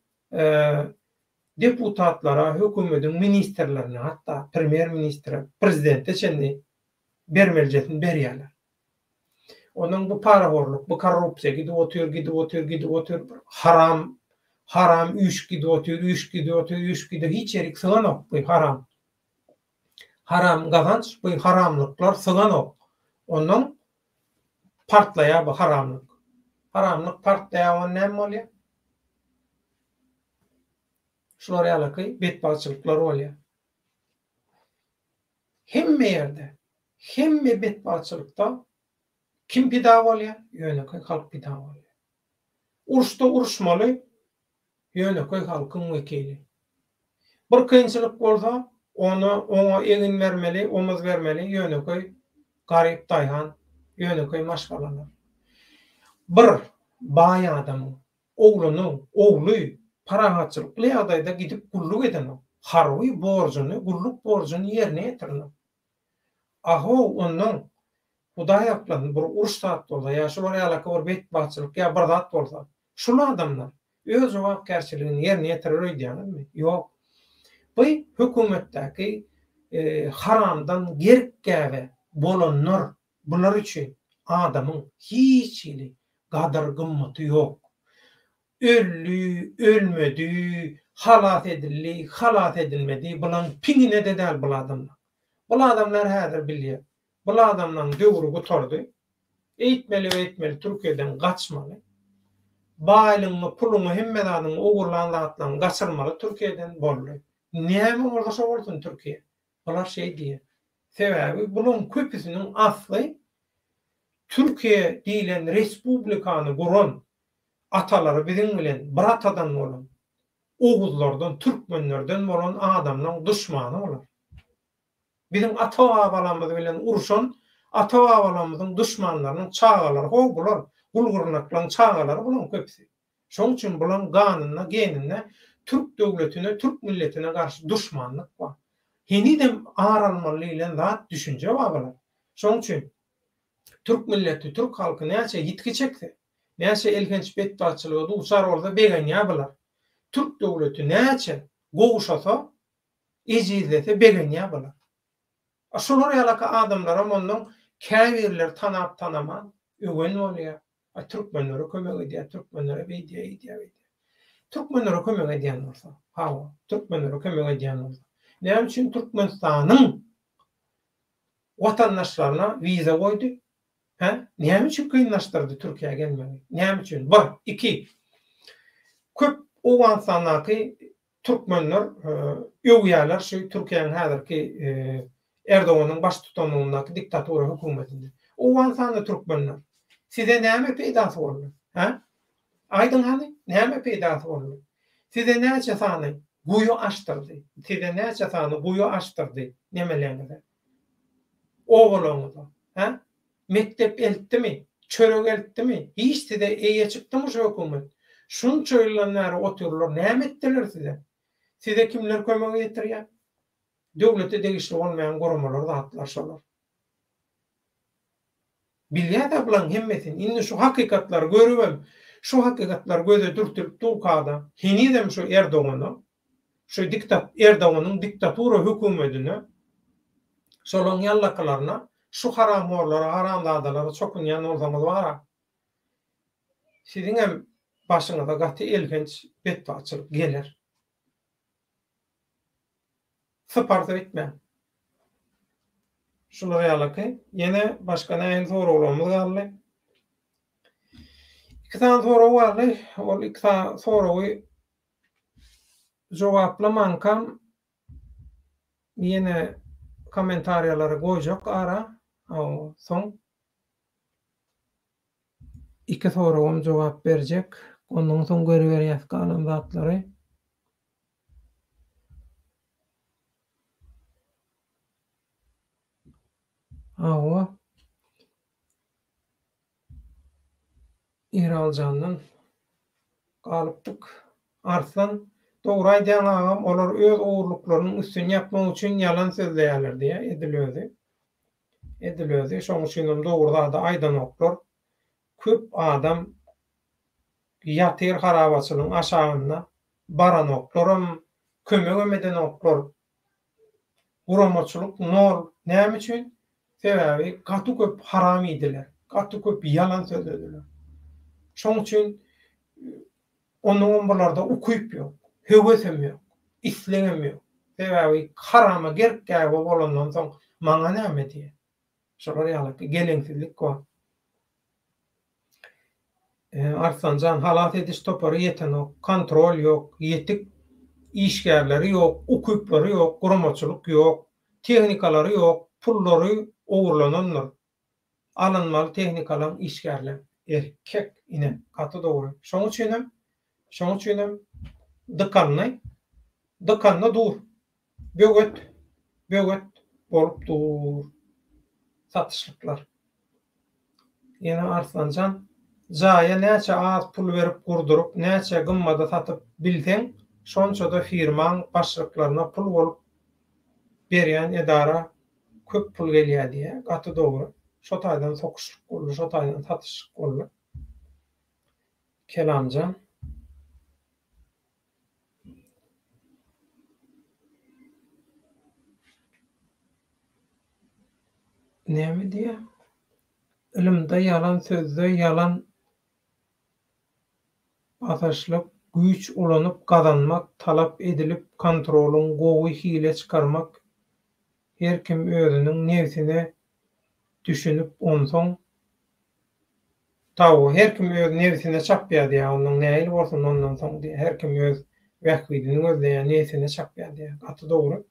deputatlara, hökümediň ministrlerine, hatda premýer-ministre, prezidente çenli bermelijesini berýärler. Ondan bu parahorluk, bu korrupsiýa gidip otyr, gidip otyr, gidip otyr, bir haram, haram üýşüp gidip otyr, üýşüp gidip otyr, üýşüp gidip, hiç ýerik syganok bu haram. Haram gazanç, bu haramlyklar syganok. Ondan partlaýar bu haramlyk. Haramlyk partlaýar, onda näme bolýar? Şular ýalaky betbagtçylyklar bolýar. Hemme ýerde, hemme betbagtçylykda kim pida bolýar? Ýönekeý halk pida bolýar. Uruşda uruşmaly ýönekeý halkyň wekili. Bir kynçylyk bolsa, ony oňa egin bermeli, omuz bermeli ýönekeý garyp daýhan, ýönekeý maşgalalar. Bir baý adamyň oglunyň ogly parahatçylykly ýagdaýda gidip gulluk edenok, harby borjuny, gulluk borjuny ýerine ýetirenok. A-how, onnoň, Hudaý saklasyn, bir uruş zat bolsa ýa şular ýalaky bir betbagtçylyk ýa bir zat bolsa, şul adamlar öz jogapkärçiligini ýerine ýetirer öýdýäňizmi? Ýok. Bu hökümetdäki haramdan gerk-gäbe bolanlar bular üçin adamyň hiç hili gadyr-gymmaty ýok. Öldi, ölmedi, halas edildi, halas edilmedi, bulaň piňine-de däl bul adamlar. Bul adamlar häzir bilýär. Bul adamlaň döwri gutardy. Eýtmeli-beýtmeli Türkiýeden gaçmaly. Baýlygyňy, puluňy, hemme zadyňy, ogurlan zatlaryňy gaçyrmaly Türkiýeden, boldy. Näme bolsa şo bolsun Türkiýe. Bular şeý diýýär. Sebäbi bulaň köpüsiniň asly Türkiýe diýlen respublikany guran atalary biziň bilen bir atadan bolan oguzlardan, türkmenlerden bolan adamlaň duşmany bular. Biziň ata-babalarymyz bilen urşan ata-babalarymyzyň duşmanlarynyň çagalary ho bular, gul-gyrnaklaň çagalary bulaň köpüsi. Şoň üçin bulaň ganynda, geninde türk döwletine, türk milletine garşy duşmanlyk bar. Henizem ar almaly diýlen zat, düşünje bar bular. Şoň üçin türk milleti, türk halky näçe ýitgi çekse, näçe elhenç betbagtçylyga duçar bolsa begenýär bular. Türk döwleti näçe gowşasa, ejizlese begenýär bular. A şular ýalaky adamlaram onnoň käbirleri tanap-tanaman öwen bolýar. A türkmenlere kömek edýär, türkmenlere beýdýär, eýdýär, beýdýär. Türkmenlere kömek edýän bolsa, hawa, türkmenlere kömek edýän bolsa, näme üçin Türkmenistanyň watandaşlaryna wiza goýdy? Hä? Näme üçin kynlaşdyrdy Türkiýä gelmegi? Näme üçin? Bir, iki. Köp Owganystandaky Türkmenler öwýärler şu Türkiýäniň häzirki Erdoganyň baştutanlygyndaky diktatura hökümetini. Owganystanda türkmenler size näme peýdasy boldy? Hä? Aýdyň hany, näme peýdasy boldy? Size näçe sany guýy açdyrdy? Size näçe sany guýy açdyrdy nemeleňize? Obalaryňyza? Hä? Mekdep eltdimi? Çörek eltdimi? Hiç size eýe çykdymy şu hökümet? Şunça ýyldan bäri otyrlar, näme etdiler size? Size kimler kömek ýetirýär? Döwlete degişli bolmaýan guramalar zatlar şolar. Bilýär-dä bulaň hemmesini. Indi şu hakykatlary görübem, şu hakykatlar göze dürtülip durka-da, henizem şu Erdogana, şu diktat Erdoganyň diktatura höküwmedine, şolaň ýallakylaryna, şu haramhorlara, haramzadalara çokunýan bolsaňyz bar-a, siziňem başyňyza gaty elhenç betbagtçylyk geler. Syparsa öýtmäň. Şular ýalyky. Ýene başga nähili soraglarymyz galdy? Iki sany sorag galdy. Ol iki sany soragy jogaplamankam ýene kommentariýalary goýjak ara. Soň iki soragam jogap berjek. Ondan soň görüberýäs galan zatlary. Hawa. Iraljandan galypdyk. Arslan, dogry aýdýaň agam, olar öz ogurlyklarynyň üstüni ýapmak üçin ýalan sözleýärler diýýär, edil özi. Edil özi, şoň üçinem dogry zady aýdanoklar. Köp adam ýatyr harabaçylygyň aşagynda, baranoklaram, kömegem edenoklar. Guramaçylyk nol. Näme üçin? Sebäbi gaty köp haram iýdiler. Gaty köp ýalan sözlediler. Şoň üçin onnoňam bularda ukyp ýok, höwesem ýok, islegem ýok. Sebäbi harama gerk-gäbe bolandan soň maňa näme diýýär. Şolar ýaly geleňsizlik bar. Arslanjan, halas ediş topary ýetenok, kontrol ýok, ýetik işgärleri ýok, ukyplary ýok, guramaçylyk ýok, tehnikalary ýok, pullary ogurlanandyr. Alynmaly tehnikalaň işgärleň. Erkek ine, gaty dogry. Şoň üçinem, şoň üçinem dykanly, dykanda dur. Böwet, böwet bolup dur satyşlyklar. Ýene Arslanjan, jaýa näçe az pul berip gurduryp, näçe gymmada satyp bilseň, şonça-da firmaň başlyklaryna pul bolup berýän edara köp pul gelýär diýýär. Gaty dogry. Şo taýdan sokuşlyk boldy, şo taýdan satyşlyk boldy. Kelamjan. Näme diýýär? Ylymda ýalan sözde ýalan basaşlyk, güýç ulanyp gazanmak talap edilip kontrolyň gowy hile çykarmak her kim özüniň nebsine düşünip onsoň Taw, her kim öz nebsine çapýar diýýär, onnoň nähili bolsun ondan soň diýýär, her kim öz bähbidini gözleýär, nebsine çapýar diýýär. Gaty dogry.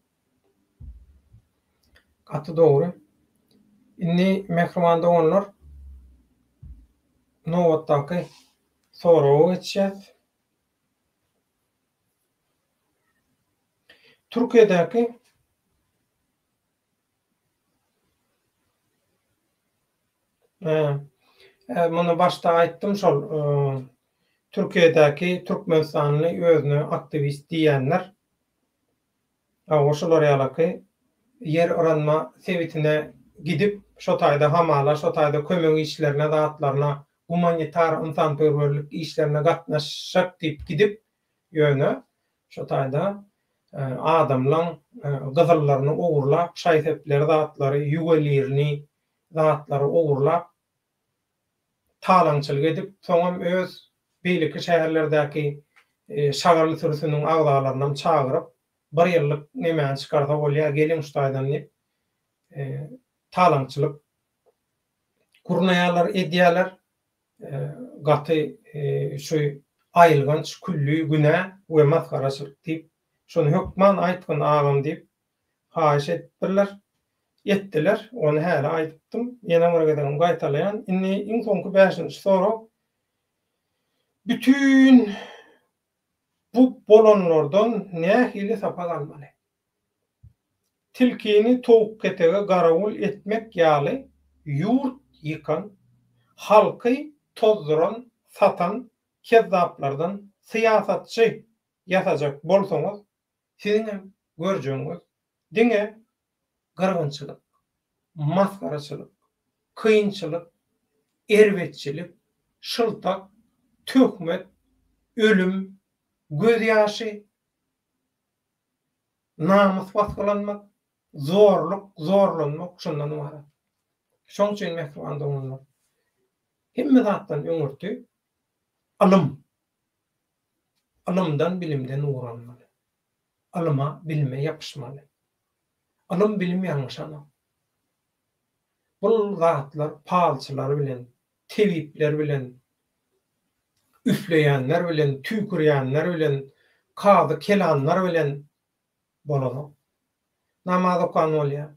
Gaty dogry. Indi mähriban doganlar, nobatdaky soraga geçýäs. Türkiýedäki Hä, muny başda aýtdym şol Türkiýedäki türkmenistanly özüne aktiwist diýýänler. Hawa şular ýalaky ýer yranma sebitine gidip şo taýda hamala şo taýda kömek işlerine zatlaryna gumanitar ynsanperwerlik işlerine gatnaşjak diýip gidip ýöne şo taýda adamlaň gyzyllaryny ogurlap şaý-sepleri zatlary ýuwelirini zatlary ogurlap, talaňçylyk edip, soňam öz beýleki şäherlerdäki şagal sürüsiniň agzalarynam çagyryp, bir ýyllyk nemäni çykarsa bolýar, geliň şu taýdan diýip, talaňçylyk gurnaýarlar, edýärler. Gaty şu aýylganç külli günä we masgaraçylyk diýip, şony hökman aýtgyn agam diýip, haýyş edipdirler. Etdiler. Ony häli aýdypdym. Ýene bir gezegem gaýtalaýan. Indi iň soňky bäşinji sorag. Bütin. Bu bolanlardan nähili sapak almaly? Tilkini towukketege garawul etmek ýaly ýurt ýykan, halky tozduran, satan kezzaplardan syýasatçy ýasajak bolsaňyz, siziňem görjegiňiz diňe gyrgynçylyk, masgaraçylyk, kynçylyk, erbetçilik, şyltak, töhmet, ölüm, gözýaşy, namys basgylanmak, zorluk, zorlanmak şundan ybarat. Şoň üçin mähriban doganlar, hemme zatdan öňürti ylym, ylymdan, bilimden ugur almaly. Ylyma, bilime ýapyşmaly. Ylym, bilim ýalňyşanok. Bul zatlar palçylar bilen, tebipler bilen, üfleýänler bilen, tüýkürýänler bilen, kazy kelanlar bilen bolanok. Namaz okan bolýar.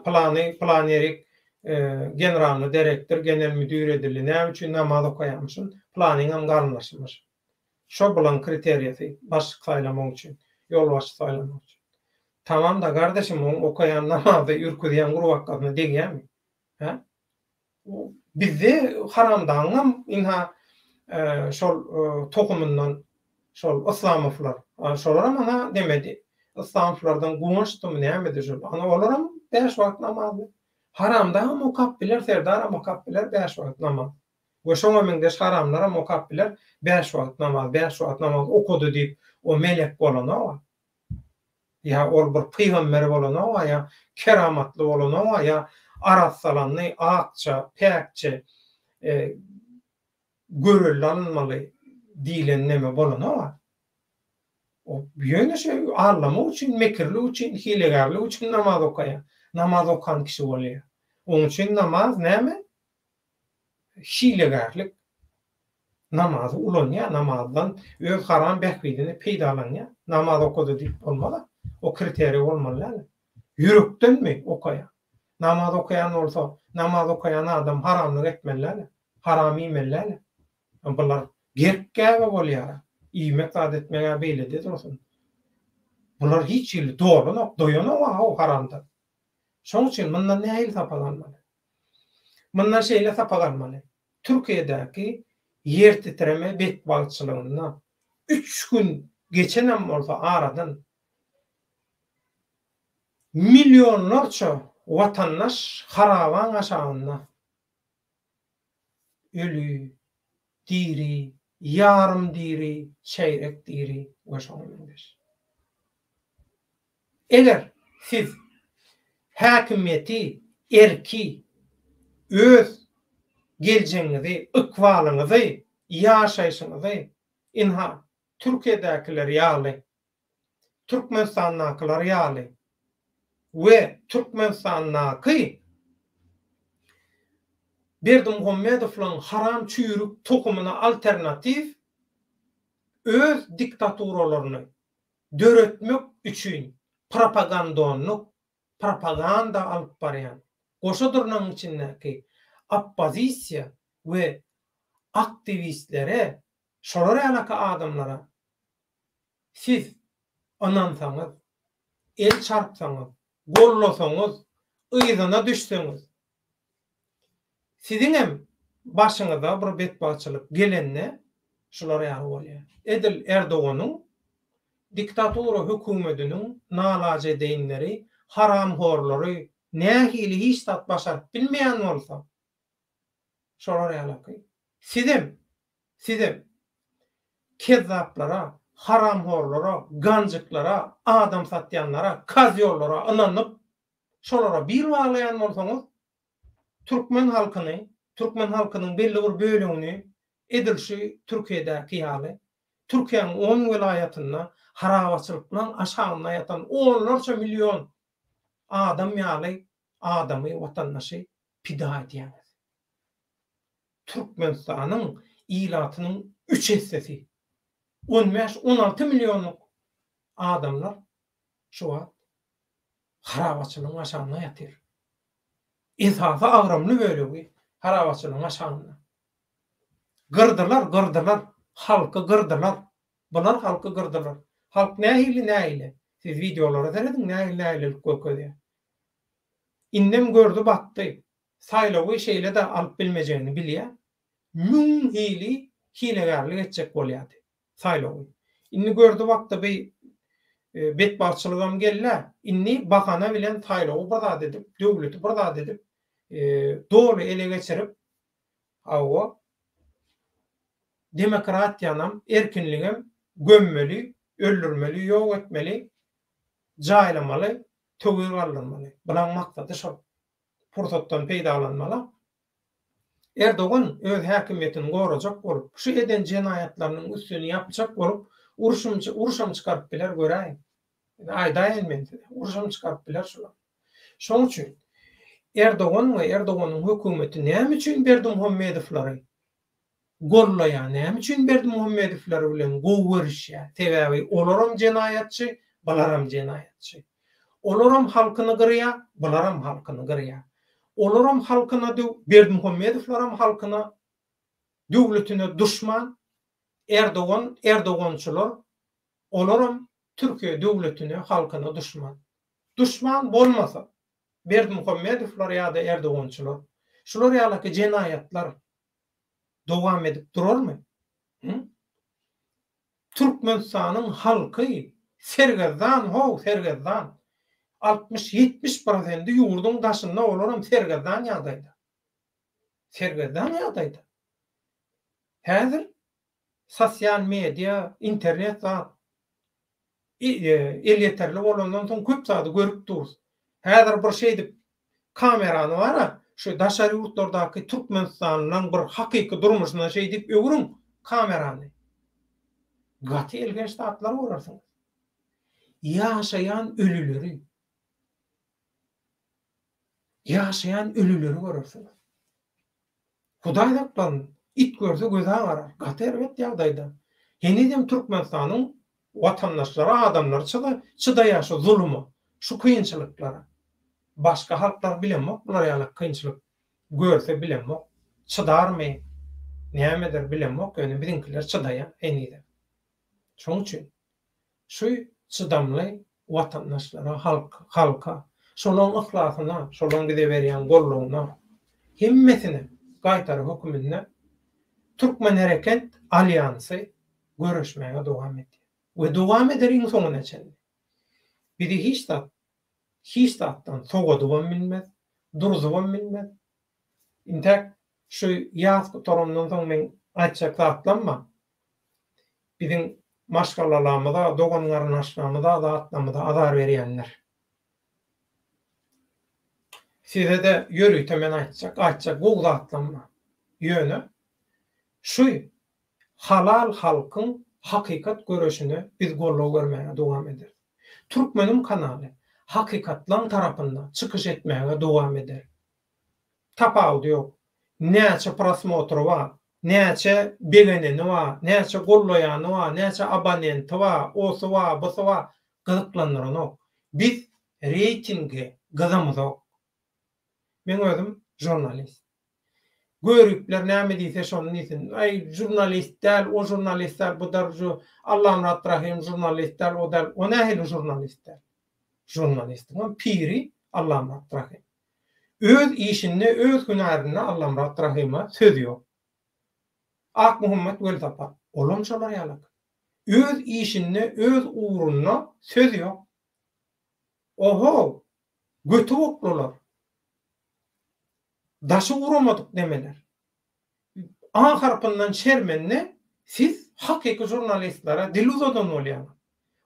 Pylany, pylan ýerik generalny derektor, genel müdir edildi. Näme üçin namaz okaýarmyşyn? Pylanyňam garyndaşymyş. Şo bulaň kriteriýasy başlyk saýlamak üçin, ýolbaşçy saýlamak üçin. Tamam-da gardaşym oň okaýan namazy ürküzýän gurbakgasyna degýämi? Hä? Bizde haramdagyňam ynha şol tohumyndan şol yslamowlar. Şolaram ana nemedi. Yslamowlardan guwançdymy nämedi şol. Ana olaram bäş wagt namazly. Haramdagam okap biler, serdaram okap biler bäş wagt namaz. We şoňa meňzeş haramlaram okap biler bäş wagt namaz, bäş wagt namaz okady diýip o melek bolanok-a. Ýa ol bir pygamber bolanok-a ýa keramatly bolanok-a ýa arassalandy, akja, päkje, görelde alynmaly diýlen neme bolanok-a. O ýöne şo aldamak üçin, mekirlik üçin, hilegärlik üçin namaz okaýar. Namaz okan kişi bolýar. Oň üçin namaz näme? Hilegärlik namazy ulanýar, namazdan öz haram bähbidine peýdalanýar. Namaz okady diýip bolmaz-a. O kriteriý bolmaly däl. Ýürekdenmi okaýar? Namaz okaýan bolsa, namaz okaýan adam haramlyk etmeli däl. Haram iýmeli däl. Bular gerk-gäbe bolýar. Iýmek zat etmek-ä beýlede dursun. Bular hiç hili dolanok, doýanok-a haramdan. Şoň üçin mundan nähili sapak almaly? Mundan şeýle sapak almaly. Türkiýedäki ýer titreme betbagtçylygynda üç gün geçenem bolsa aradan millionlarça watandaş harabaň aşagynda öli, diri, ýarym diri, çeýrek diri we şoňa meňzeş. Eger siz häkimiýeti, erki, öz geljegiňizi, ykbalyňyzy, ýaşaýşyňyzy ynha, Türkiýedäkiler ýaly, Türkmenistandakylar ýaly we Türkmenistandaky Berdimuhamedowlaryň haram çüýrük tohumyna alternatiw öz diktaturalaryny döretmek üçin propagandonlyk, propaganda alyp barýan goşa dyrnagyň içindäki oppozisiýa we aktiwistlere, şolar ýalaky adamlara siz ynansaňyz, el çarpsaňyz, gollasaňyz, yzyna düşseňiz, Siziňem başyňyza bir betbagtçylyk gelende şular ýaly bolýar. Edil Erdoganyň diktatura höküwmediniň nalajedeýinleri, haramhorlary nähili hiç zat başaryp bilmeýän bolsa, şolar ýalaky sizem, sizem kezzaplara, haramhorlara, ganjyklara, adam satýanlara, kozýollara ynanyp, şolara bil baglaýan bolsaňyz, türkmen halkyny, türkmen halkynyň belli bir bölegini edil şu Türkiýedäki ýaly, Türkiýäniň on welaýatynda harabaçylyklaň aşagynda ýatan onlarça million adam ýaly adamy, watandaşy pida edýäňiz. Türkmenistanyň ilatynyň üç essesi, on bäş, 16 millionlyk adamlar şu wagt harabaçylygyň aşagynda ýatyr. Esasy agramly bölegi harabaçylygyň aşagynda. Gyrdylar, gyrdylar, halky gyrdylar. Bular halky gyrdylar. Halk nähili nägile? Siz wideolara serediň nähili nägilelik görkezýär. Indem gördi batdy. Saýlawy şeýle-de alyp bilmejegini bilýär. 1000 hili hilegärlik etjek bolýardy saýlawy. Indi gördi bakdy bi betbagtçylygam gellä. Indi bahana bilen saýlawy bir zat edip, döwleti bir zat edip, doly ele geçirip, hawa, demokratiýanam, erkinligem gömmeli, öldürmeli, ýok etmeli, jaýlamaly, töwir galdyrmaly. Bulaň maksady şol. Pursatdan peýdalanmaly. Erdogan öz häkimiýetini gorajak bolup, şu eden jenaýatlarynyň üstüni ýapjak bolup, urşum urşam çykaryp biler göräýiň. Indi aýdaýyn men size, urşam çykaryp biler şular. Şoň üçin Erdogan we Erdoganyň hökümeti näme üçin Berdimuhamedowlary gollaýar, näme üçin Berdimuhamedowlar bilen gowy görüşýär? Sebäbi olaram jenaýatçy, bularam jenaýatçy. Olaram halkyny gyrýar, bularam halkyny gyrýar. Olaram halkyna döw, Berdimuhamedowlaram halkyna, döwletine duşman, Erdogan, erdogançylar, olaram Türkiýe döwletine, halkyna duşman. Duşman bolmasa, Berdimuhamedowlar ýa-da erdogançylar, şular ýalaky jenaýatlar dowam edip durarmy? Hü? Türkmenistanyň halky sergezdan how sergezdan. 60 70 prosendi ýurduň daşynda olaram sergezdan ýagdaýda. Sergezdan ýagdaýda. Häzir sosial media, internet zat elýeterli bolandan soň köp zady görüp durus. Häzir bir şeýdip kamerany bar-a, şu daşary ýurtlardaky türkmenistanlylaň bir hakyky durmuşyna şeýdip öwrüň kamerany. Gaty elgenç zatlar görersiňiz. Ýaşaýan ölüleri. Ýaşaýan ölüleri görersiňiz. Hudaý saklasyn, it görse gözi agarar. Gaty erbet ýagdaýda. Henizem Türkmenistanyň watandaşlary, adamlary çydaýar şu zuluma, şu kynçylyklara. Başga halklar bilemok bular ýaly kynçylyk görse bilemok. Çydarmy, nämedir bilemok, ýöne biziňkiler çydaýar henizem. Şoň üçin Şu çydamly watandaşlara, halk, halka, şolaň yhlasyna, şolaň bize berýän goldawyna, hemmesine gaýtary höküminde Türkmenhereket alýansy göreşmäge dowam edýär we dowam eder iň soňuna çenli. Bizi hiç zat hiç zatdan sowadybam bilmez, durzubam bilmez. Intäk şu ýaz gutarandan soň meň aýtjak zatlam bar. Biziň maşgalalamyza, dogan-garyndaşlarymyza, zatlarymyza azar berýänler. Size-de ýörite men aýtjak, aýtjak gowy zatlam bar. Ýöne şu halal halkyň hakykat göreşine biz goldaw bermäge dowam ederis. Türkmenim kanaly hakykatlaň tarapynda çykyş etmäge dowam eder. Tapawudy ýok. Näçe prosmotry bar, näçe begeneni bar, näçe gollaýany bar, näçe abonenti bar, osy bar, busy bar, gyzyklandyranok. Biz reýtinge gyzamyzok. Meň özüm žurnalist. Göripler näme diýse şony diýsin. Aý žurnalist däl, o žurnalist däl, bu däl, Allamyrat Rahym žurnalist däl, o däl. O nähili žurnalist däl? Žurnalistiňem piri Allamyrat Rahym. Öz işinde, öz hünärinde Allamyrat Rahyma söz ýok. Akmuhammet Welsapar, olam şolar ýalak. Öz işinde, öz ugrunda söz ýok. Oho, göti boklular. Daşy guramadyk nemeler. A harpyndan şermende siz hakyky žurnalistlere dil uzadan bolýaňyz.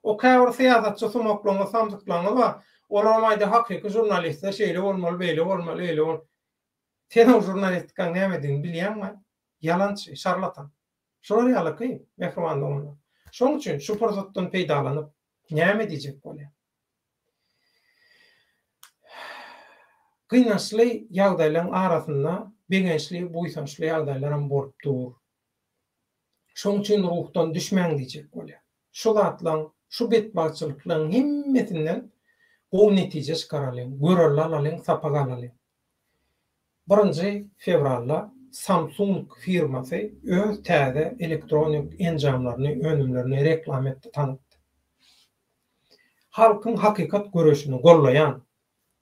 O käbir syýasatçy sumaklaryňyz, samsyklaryňyz bar. Olaram aýdýar hakyky žurnalistler şeýle bolmaly, beýle bolmaly, eýle bol. Sen o žurnalistikaň nämedigini bilýäňmi? Ýalançy, şarlatan. Şolar ýalyky, mähriban doganlar. Şoň üçin şu pursatdan peýdalanyp näme diýjek bolýan? Gynançly ýagdaýlaryň arasynda begençli, buýsançly ýagdaýlaram bolup dur. Şoň üçin ruhdan düşmäň diýjek bolýar. Şu zatlaň, şu betbagtçylyklaryň hemmesinden gowy netije çykaralyň, görelde alalyň, sapak alalyň. Birinji fewralda. Samsung firmasy öz täze elektronik enjamlaryny, önümlerini reklama etdi, tanytdy. Halkyň hakykat göreşini gollaýan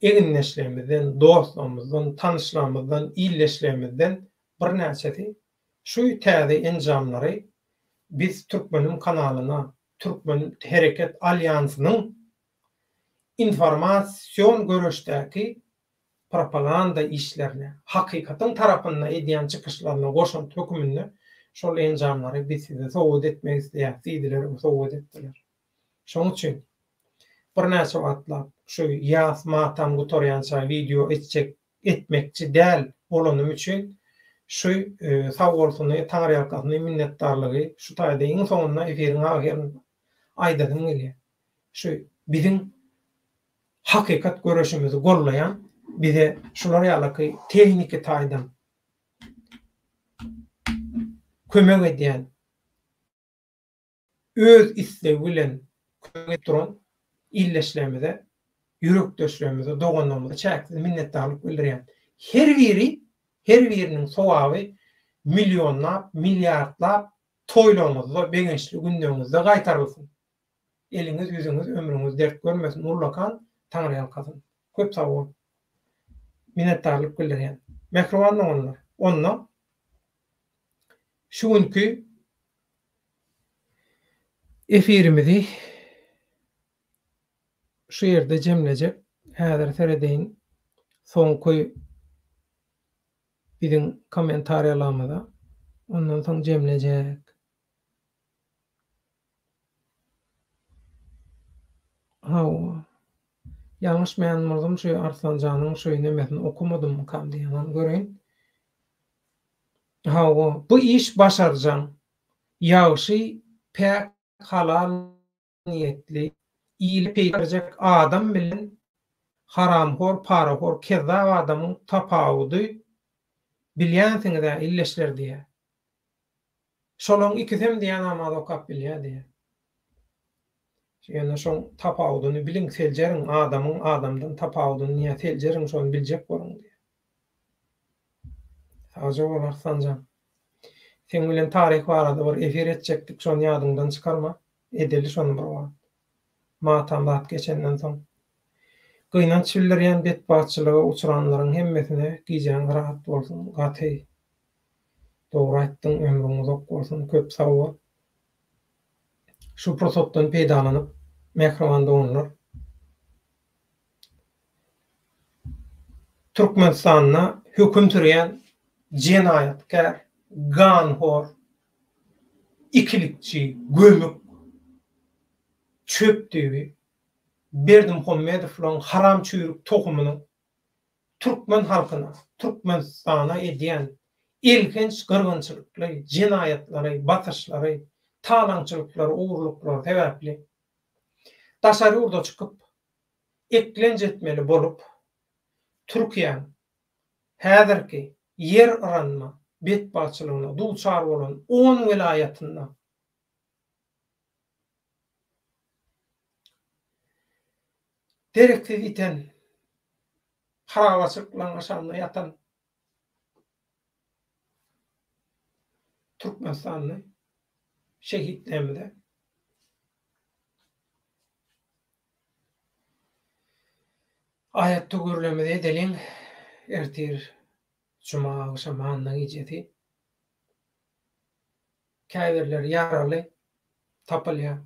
egindeşlerimizden, dostlarymyzdan, tanyşlarymyzdan, ildeşlerimizden birnäçesi şu täze enjamlary Biz Türkmeniň kanalyna Türkmen Hereket Alýansynyň informasion göreşdäki propaganda işlerine, hakykatyň tarapynda edýän çykyşlaryna goşant höküminde şol enjamlary biz size sowgat etmek isleýäris diýdiler we sowgat etdiler. Şonuň üçin birnäçe wagtlap şu ýas matam gutarýança wideo etjek etmekçi däl bolanym üçin şu sagbolsuny, taňryýalkasyny, minnetdarlygy şu taýda iň soňunda efiriň ahyrynda aýdasym gelýär. Şu biziň hakykat göreşimizi gollaýan bize şular ýalaky tehniki taýdan kömek edýän öz islegi bilen kömek edip duran ildeşlerimize, ýürekdeşlerimize, doganlarymyza çäksiz minnetdarlyk bildirýän. Her biri, her biriniň sogaby millionlap, milliardlap toýlaryňyzda, begençli günleriňizde gaýtarylsyn. Eliňiz, ýüzüňiz, ömrüňiz dert görmesin, ullakan Taňryýalkasyn. Köp sag boluň. Minnetdarlyk bildirýän. Mähriban doganlar, onda şu günki Efirimizi şu ýerde jemlejek. Häzir seredeýin soňky biziň kommentariýalarymyza. Ondan soň jemlejek. Hawa. Ýalňyşmaýan bolsam şu Arslanjanyň şu nemesini okamadymmykam diýýän. Hany göreýin. Hawa, bu iş başarjaň, ýagşy, päk, halal niýetli, ile peýda berjek adam bilen haramhor, parahor, kezzap adamyň tapawudy bilýänsiňiz-ä ildeşler diýýär. Şolaň ikisem diýýär namaz okap bilýär diýýär. Ýöne şoň tapawudyny biliň, seljeriň, adamyň adamdan tapawudyny diýýär, seljeriň, şony biljek boluň diýýär. Sagja bol Arslanjan. Seň bilen taryh barada bir efir etjekdik, şony ýadyňdan çykarma. Edeli şony bir wagt. Matam zat geçenden soň. Gynanç bildirýän betbagtçylyga uçranlaryň hemmesine gijäňiz rahat bolsun gaty dogry aýtdyň ömrüň uzak bolsun köp sag bol. Şu pursatdan peýdalanyp mähriban doganlar Türkmenistanda höküm sürýän jenaýatkär, ganhor, ikilikçi, gömük, çöp düýbi Berdimuhamedowlaryň haram çüýrük tohumynyň türkmen halkyna, Türkmenistana edýän elhenç gyrgynçylykly jenaýatlary, basyşlary, talaňçylyklary, ogurlyklary sebäpli daşary ýurda çykyp, eklenç etmeli bolup, Türkiýäň häzirki ýer yranma betbagtçylygyna duçar bolan on welaýatynda dereksiz ýiten, harabaçylyklaryň aşagynda ýatan türkmenistanly şehitlerimize Aýat-töwirlerimizi edeliň. Ertir juma agşamy, anna gijesi. Käbirleri ýaraly tapylýar.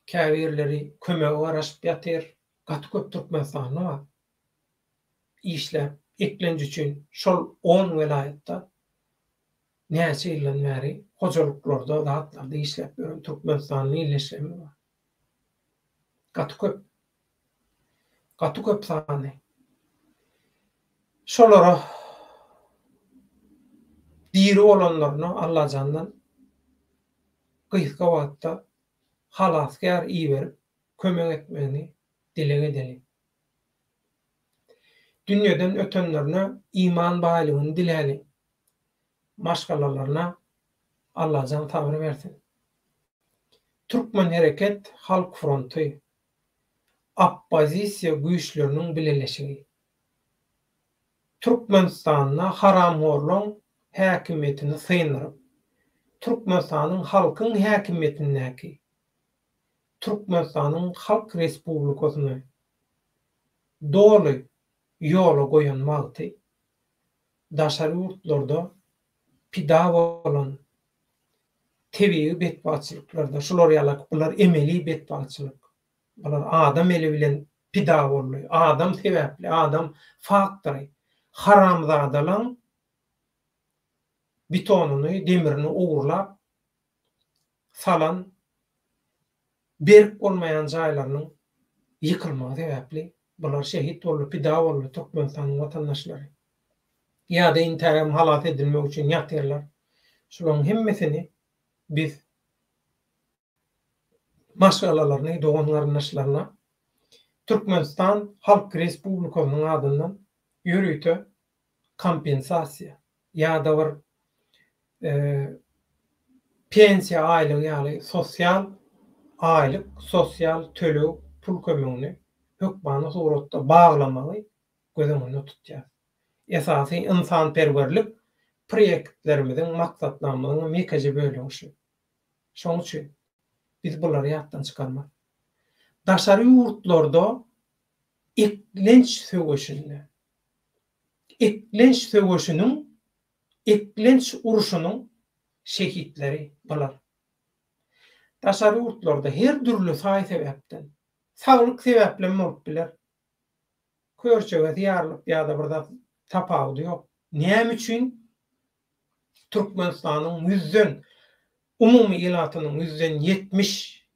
Käbirleri kömege garaşyp ýatyr. Gaty köp türkmenistanly bar. Işläp, eklenç üçin şol on welaýatda näçe ýyldan bäri hojalyklarda, zatlarda işläp ýören türkmenistanly ildeşlerimiz bar. Gaty köp. Gaty köp sanly. Şolara diri bolanlaryna Allajandan gysga wagtda halasgär iberip kömek etmegini dileg edeliň. Dünýeden ötenlerine iman baýlygyny diläliň. Maşgalalaryna Allajan sabyr bersin. Türkmenhereket Halk fronty, oppozisiýa güýçleriniň bileleşigi. Türkmenistanda haramhorlaň häkimiýetini syndyryp, Türkmenistanyň halkyň häkimiýetindäki Türkmenistanyň Halk Respublikasyny doly ýola goýan wagty daşary ýurtlarda pida bolan tebigy betbagtçylyklarda şular ýalak bular emeli betbagtçylyk bular adam eli bilen pida boldy adam sebäpli adam faktory haramzadalaň bitonyny demirini ogurlap salan berk bolmaýan jaýlarynyň ýykylmagy sebäpli bular şehit boldy pida boldy Türkmenistanyň watandaşlary. Ýa-da intägem halas edilmek üçin ýatyrlar. Şularyň hemmesini biz maşgalalaryny, dogan-garyndaşlaryna Türkmenistan Halk Respublikasynyň adyndan ýörite kompensasiýa ýa-da bir pensiýa aýlygy ýaly sosial aýlyk, sosial töleg pul kömegini hökmany suratda baglamagy göz öňünde tutýar. Esasy ynsanperwerlik proýektlerimiziň, maksatnamamyzyň ýekeje bölegi şu. Şonuň üçin biz bulary ýatdan çykarmaly. Daşary ýurtlarda eklenç söweşinde, eklenç söweşiniň, eklenç urşunyň şehitleri bular. Daşary ýurtlarda her dürli saý-sebäpden, saglyk sebäplem bolup biler, Körçegesi ýarylyp ýa-da bir zat tapawudy ýok. Näme üçin Türkmenistanyň ýüzden umumy ilatynyň ýüzden 70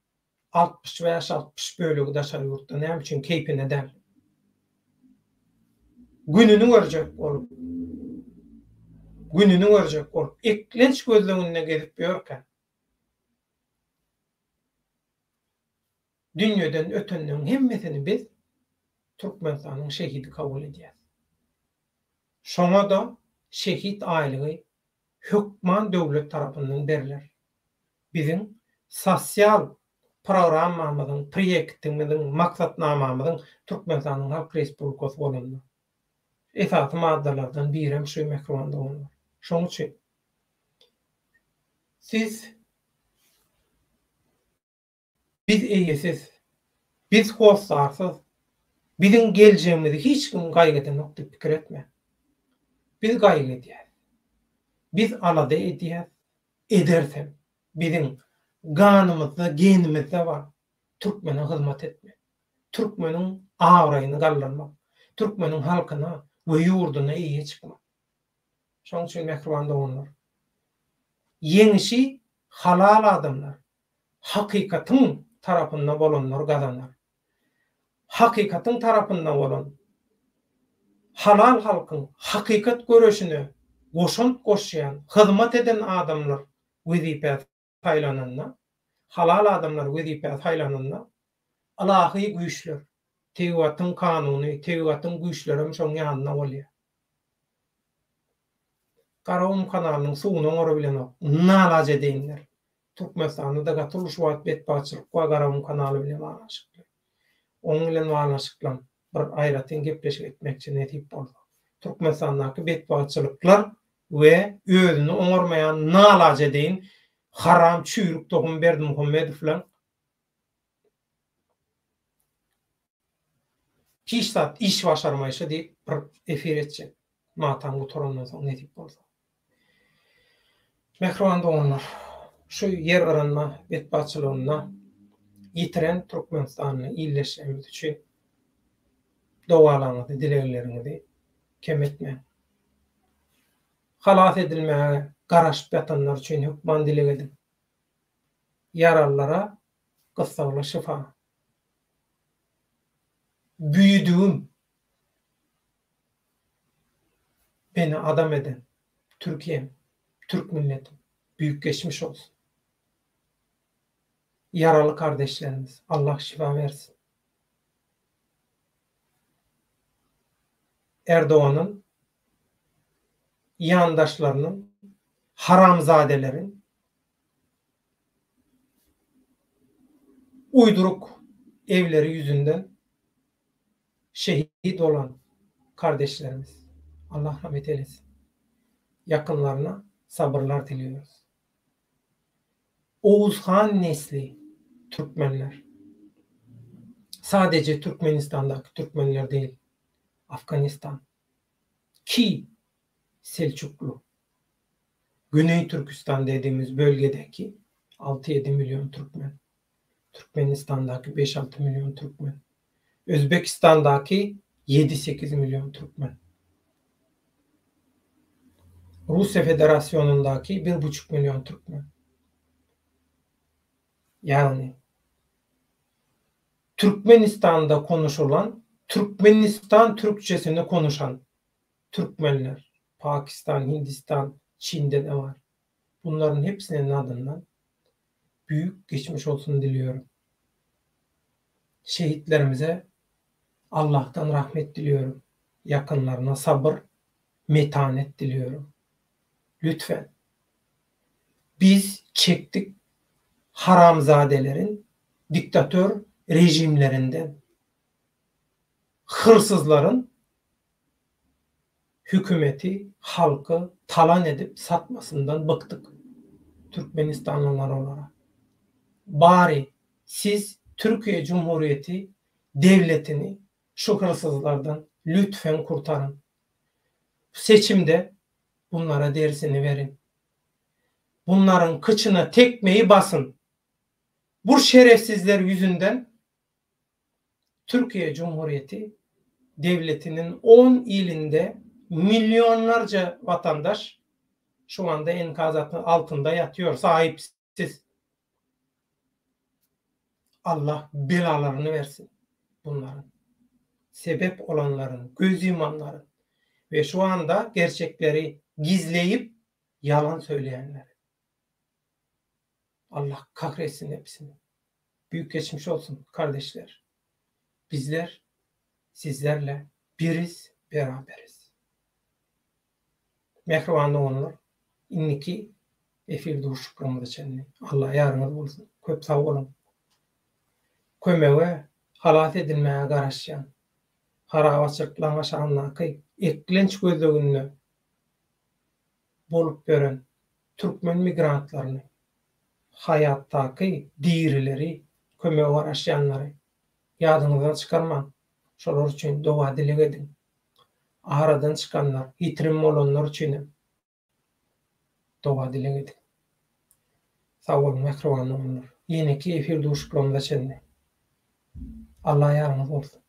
65 60 bölegi daşary ýurtda näme üçin keýpine däl? Gününi görjek bolup gününi görjek bolup eklenç gözleginde gezip ýörkä. Dünýeden ötenleriň hemmesini biz Türkmenistanyň şehidi kabul edýäs. Şoňa-da şehit aýlygy hökman döwlet tarapyndan berler. Biziň sosial programmamyzyň, proýektimiziň, maksatnamamyzyň Türkmenistanyň Halk Respublikasy bolanda esasy maddalardan birem şu mähriban doganlar. Şonuň üçin siz Biz eýesiz. Biz hossarsyz. Biziň geljegimizi hiç kim gaýgy edenok diýip pikir etme. Biz gaýgy edýäs. Biz alada edýäs, edersem. Biziň ganymyzda, genimizde bar türkmene hyzmat etmek. Türkmeniň abraýyny galdyrmak. Türkmeniň halkyna we ýurduna eýe çykmak. Şonuň üçin mähriban doganlar, ýeňişi halal adamlar, hakykatyň tarapynda bolanlar gazanar. Hakykatyň tarapynda bolan halal halkyň hakykat göreşine goşant goşýan, hyzmat eden adamlar wezipä saýlananda, halal adamlar wezipä saýlananda, ylahy güýçler, tebigatyň kanuny, tebigatyň güýçlerem şoň ýanynda bolýar. Garagum kanalynyň suwuny oňarabilenok, nalaç edeýinler. Türkmenistanda-da gaty uly şu wagt betbagtçylyk bar Garagum kanaly bilen baglanyşykly. Onuň bilen baglanyşyklam bir aýratyn gepleşik etmekçi nesip bolsa. Türkmenistandaky betbagtçylyklar we özüni oňarmaýan nalaç edeýin haram çüýrük tohum Berdimuhammedow bilen Hiç zat iş başarmaýşy diýip bir efir etjek. Matam gutarandan soň nesip bolsa. Mähriban doganlar, şu ýer yranma betbagtçylygynda ýitiren Türkmenistanly ildeşlerimiz üçin dogalaryňyzy, dilegleriňizi kem etmäň. Halas edilmäge garaşyp ýatanlar üçin hökman dileg ediň. Ýaralylara gyssagly şyfa. Büýüdügim meni adam eden Türkiýem, türk milletim büyük geçmiş olsun. Ýaraly kardeşlerimiz Allah şifa bersin. Erdoganyň ýandaşlarynyň haramzadeleriň Uýduryk evleri ýüzünden şehit bolan kardeşlerimiz. Allah rahmet eylesin. Ýakynlaryna sabyrlar diliyoruz. Oguz han nesli türkmenler. Sadece Türkmenistandaky türkmenler değil. Afganistan. Ki Selçuklu. Güney Türkistan dediğimiz bölgedeki 6-7 milyon türkmen. Türkmenistandaky 5-6 milyon türkmen. Özbekistandaky 7-8 milyon türkmen. Russiýa Federasyonyndaky bir buçuk milyon türkmen. Ýagny Türkmenistanda konuşulan Türkmenistan türkçesini konuşan türkmenler Pakistan, Hindistan, Çinde de bar. Bunlaryň hepsiniň adyndan büyük geçmiş olsun diliyorum. Şehitlerimize Allahdan rahmet diliyorum. Ýakynlaryna sabyr, metanet diliyorum. Lütfen. Biz çekdik haramzadelerin diktatör rejimlerinden. Hyrsyzlaryň hükümeti halky talan edip satmasyndan bykdyk. Türkmenistanlylar olara. Bari siz Türkiye Cumhuriyeti devletini şu hyrsyzlardan lütfen kurtaryn. Seçimde bunlara dersini berin. Bunlaryň kyçyna tekmeyi basyn. Bu şerefsizler ýüzünden Türkiye Cumhuriyeti devletiniň on ilinde milyonlarca vatandaş şu anda enkaz altynda ýatýor sahipsiz. Allah belalaryny bersin bunlaryň. Sebep olanlaryň, göz ýumanlaryň we şu anda gerçekleri gizleýip ýalan söyleýänleriň. Allah kahretsin hepsini. Büyük geçmiş olsun kardeşler. Bizler sizlerle biriz, beraberiz. Mähriban doganlar, indiki efir duşuşyklarymyza çenli Allah ýaryňyz bolsun. Köp sag boluň. Kömege, halas edilmäge garaşýan, harabaçylyklaryň aşagyndaky eklenç gözleginde bolup ýören türkmen migrantlaryny, haýatdaky dirileri, kömege garaşýanlary ýadyňyzdan çykarmaň. Şolar üçin doga-dileg ediň. Aradan çykanlar, ýitirim bolanlar üçinem doga-dileg ediň. Sag boluň mähriban doganlar. Ýeneki efir duşuşyklarymyza çenli. Allah ýaryňyz bolsun.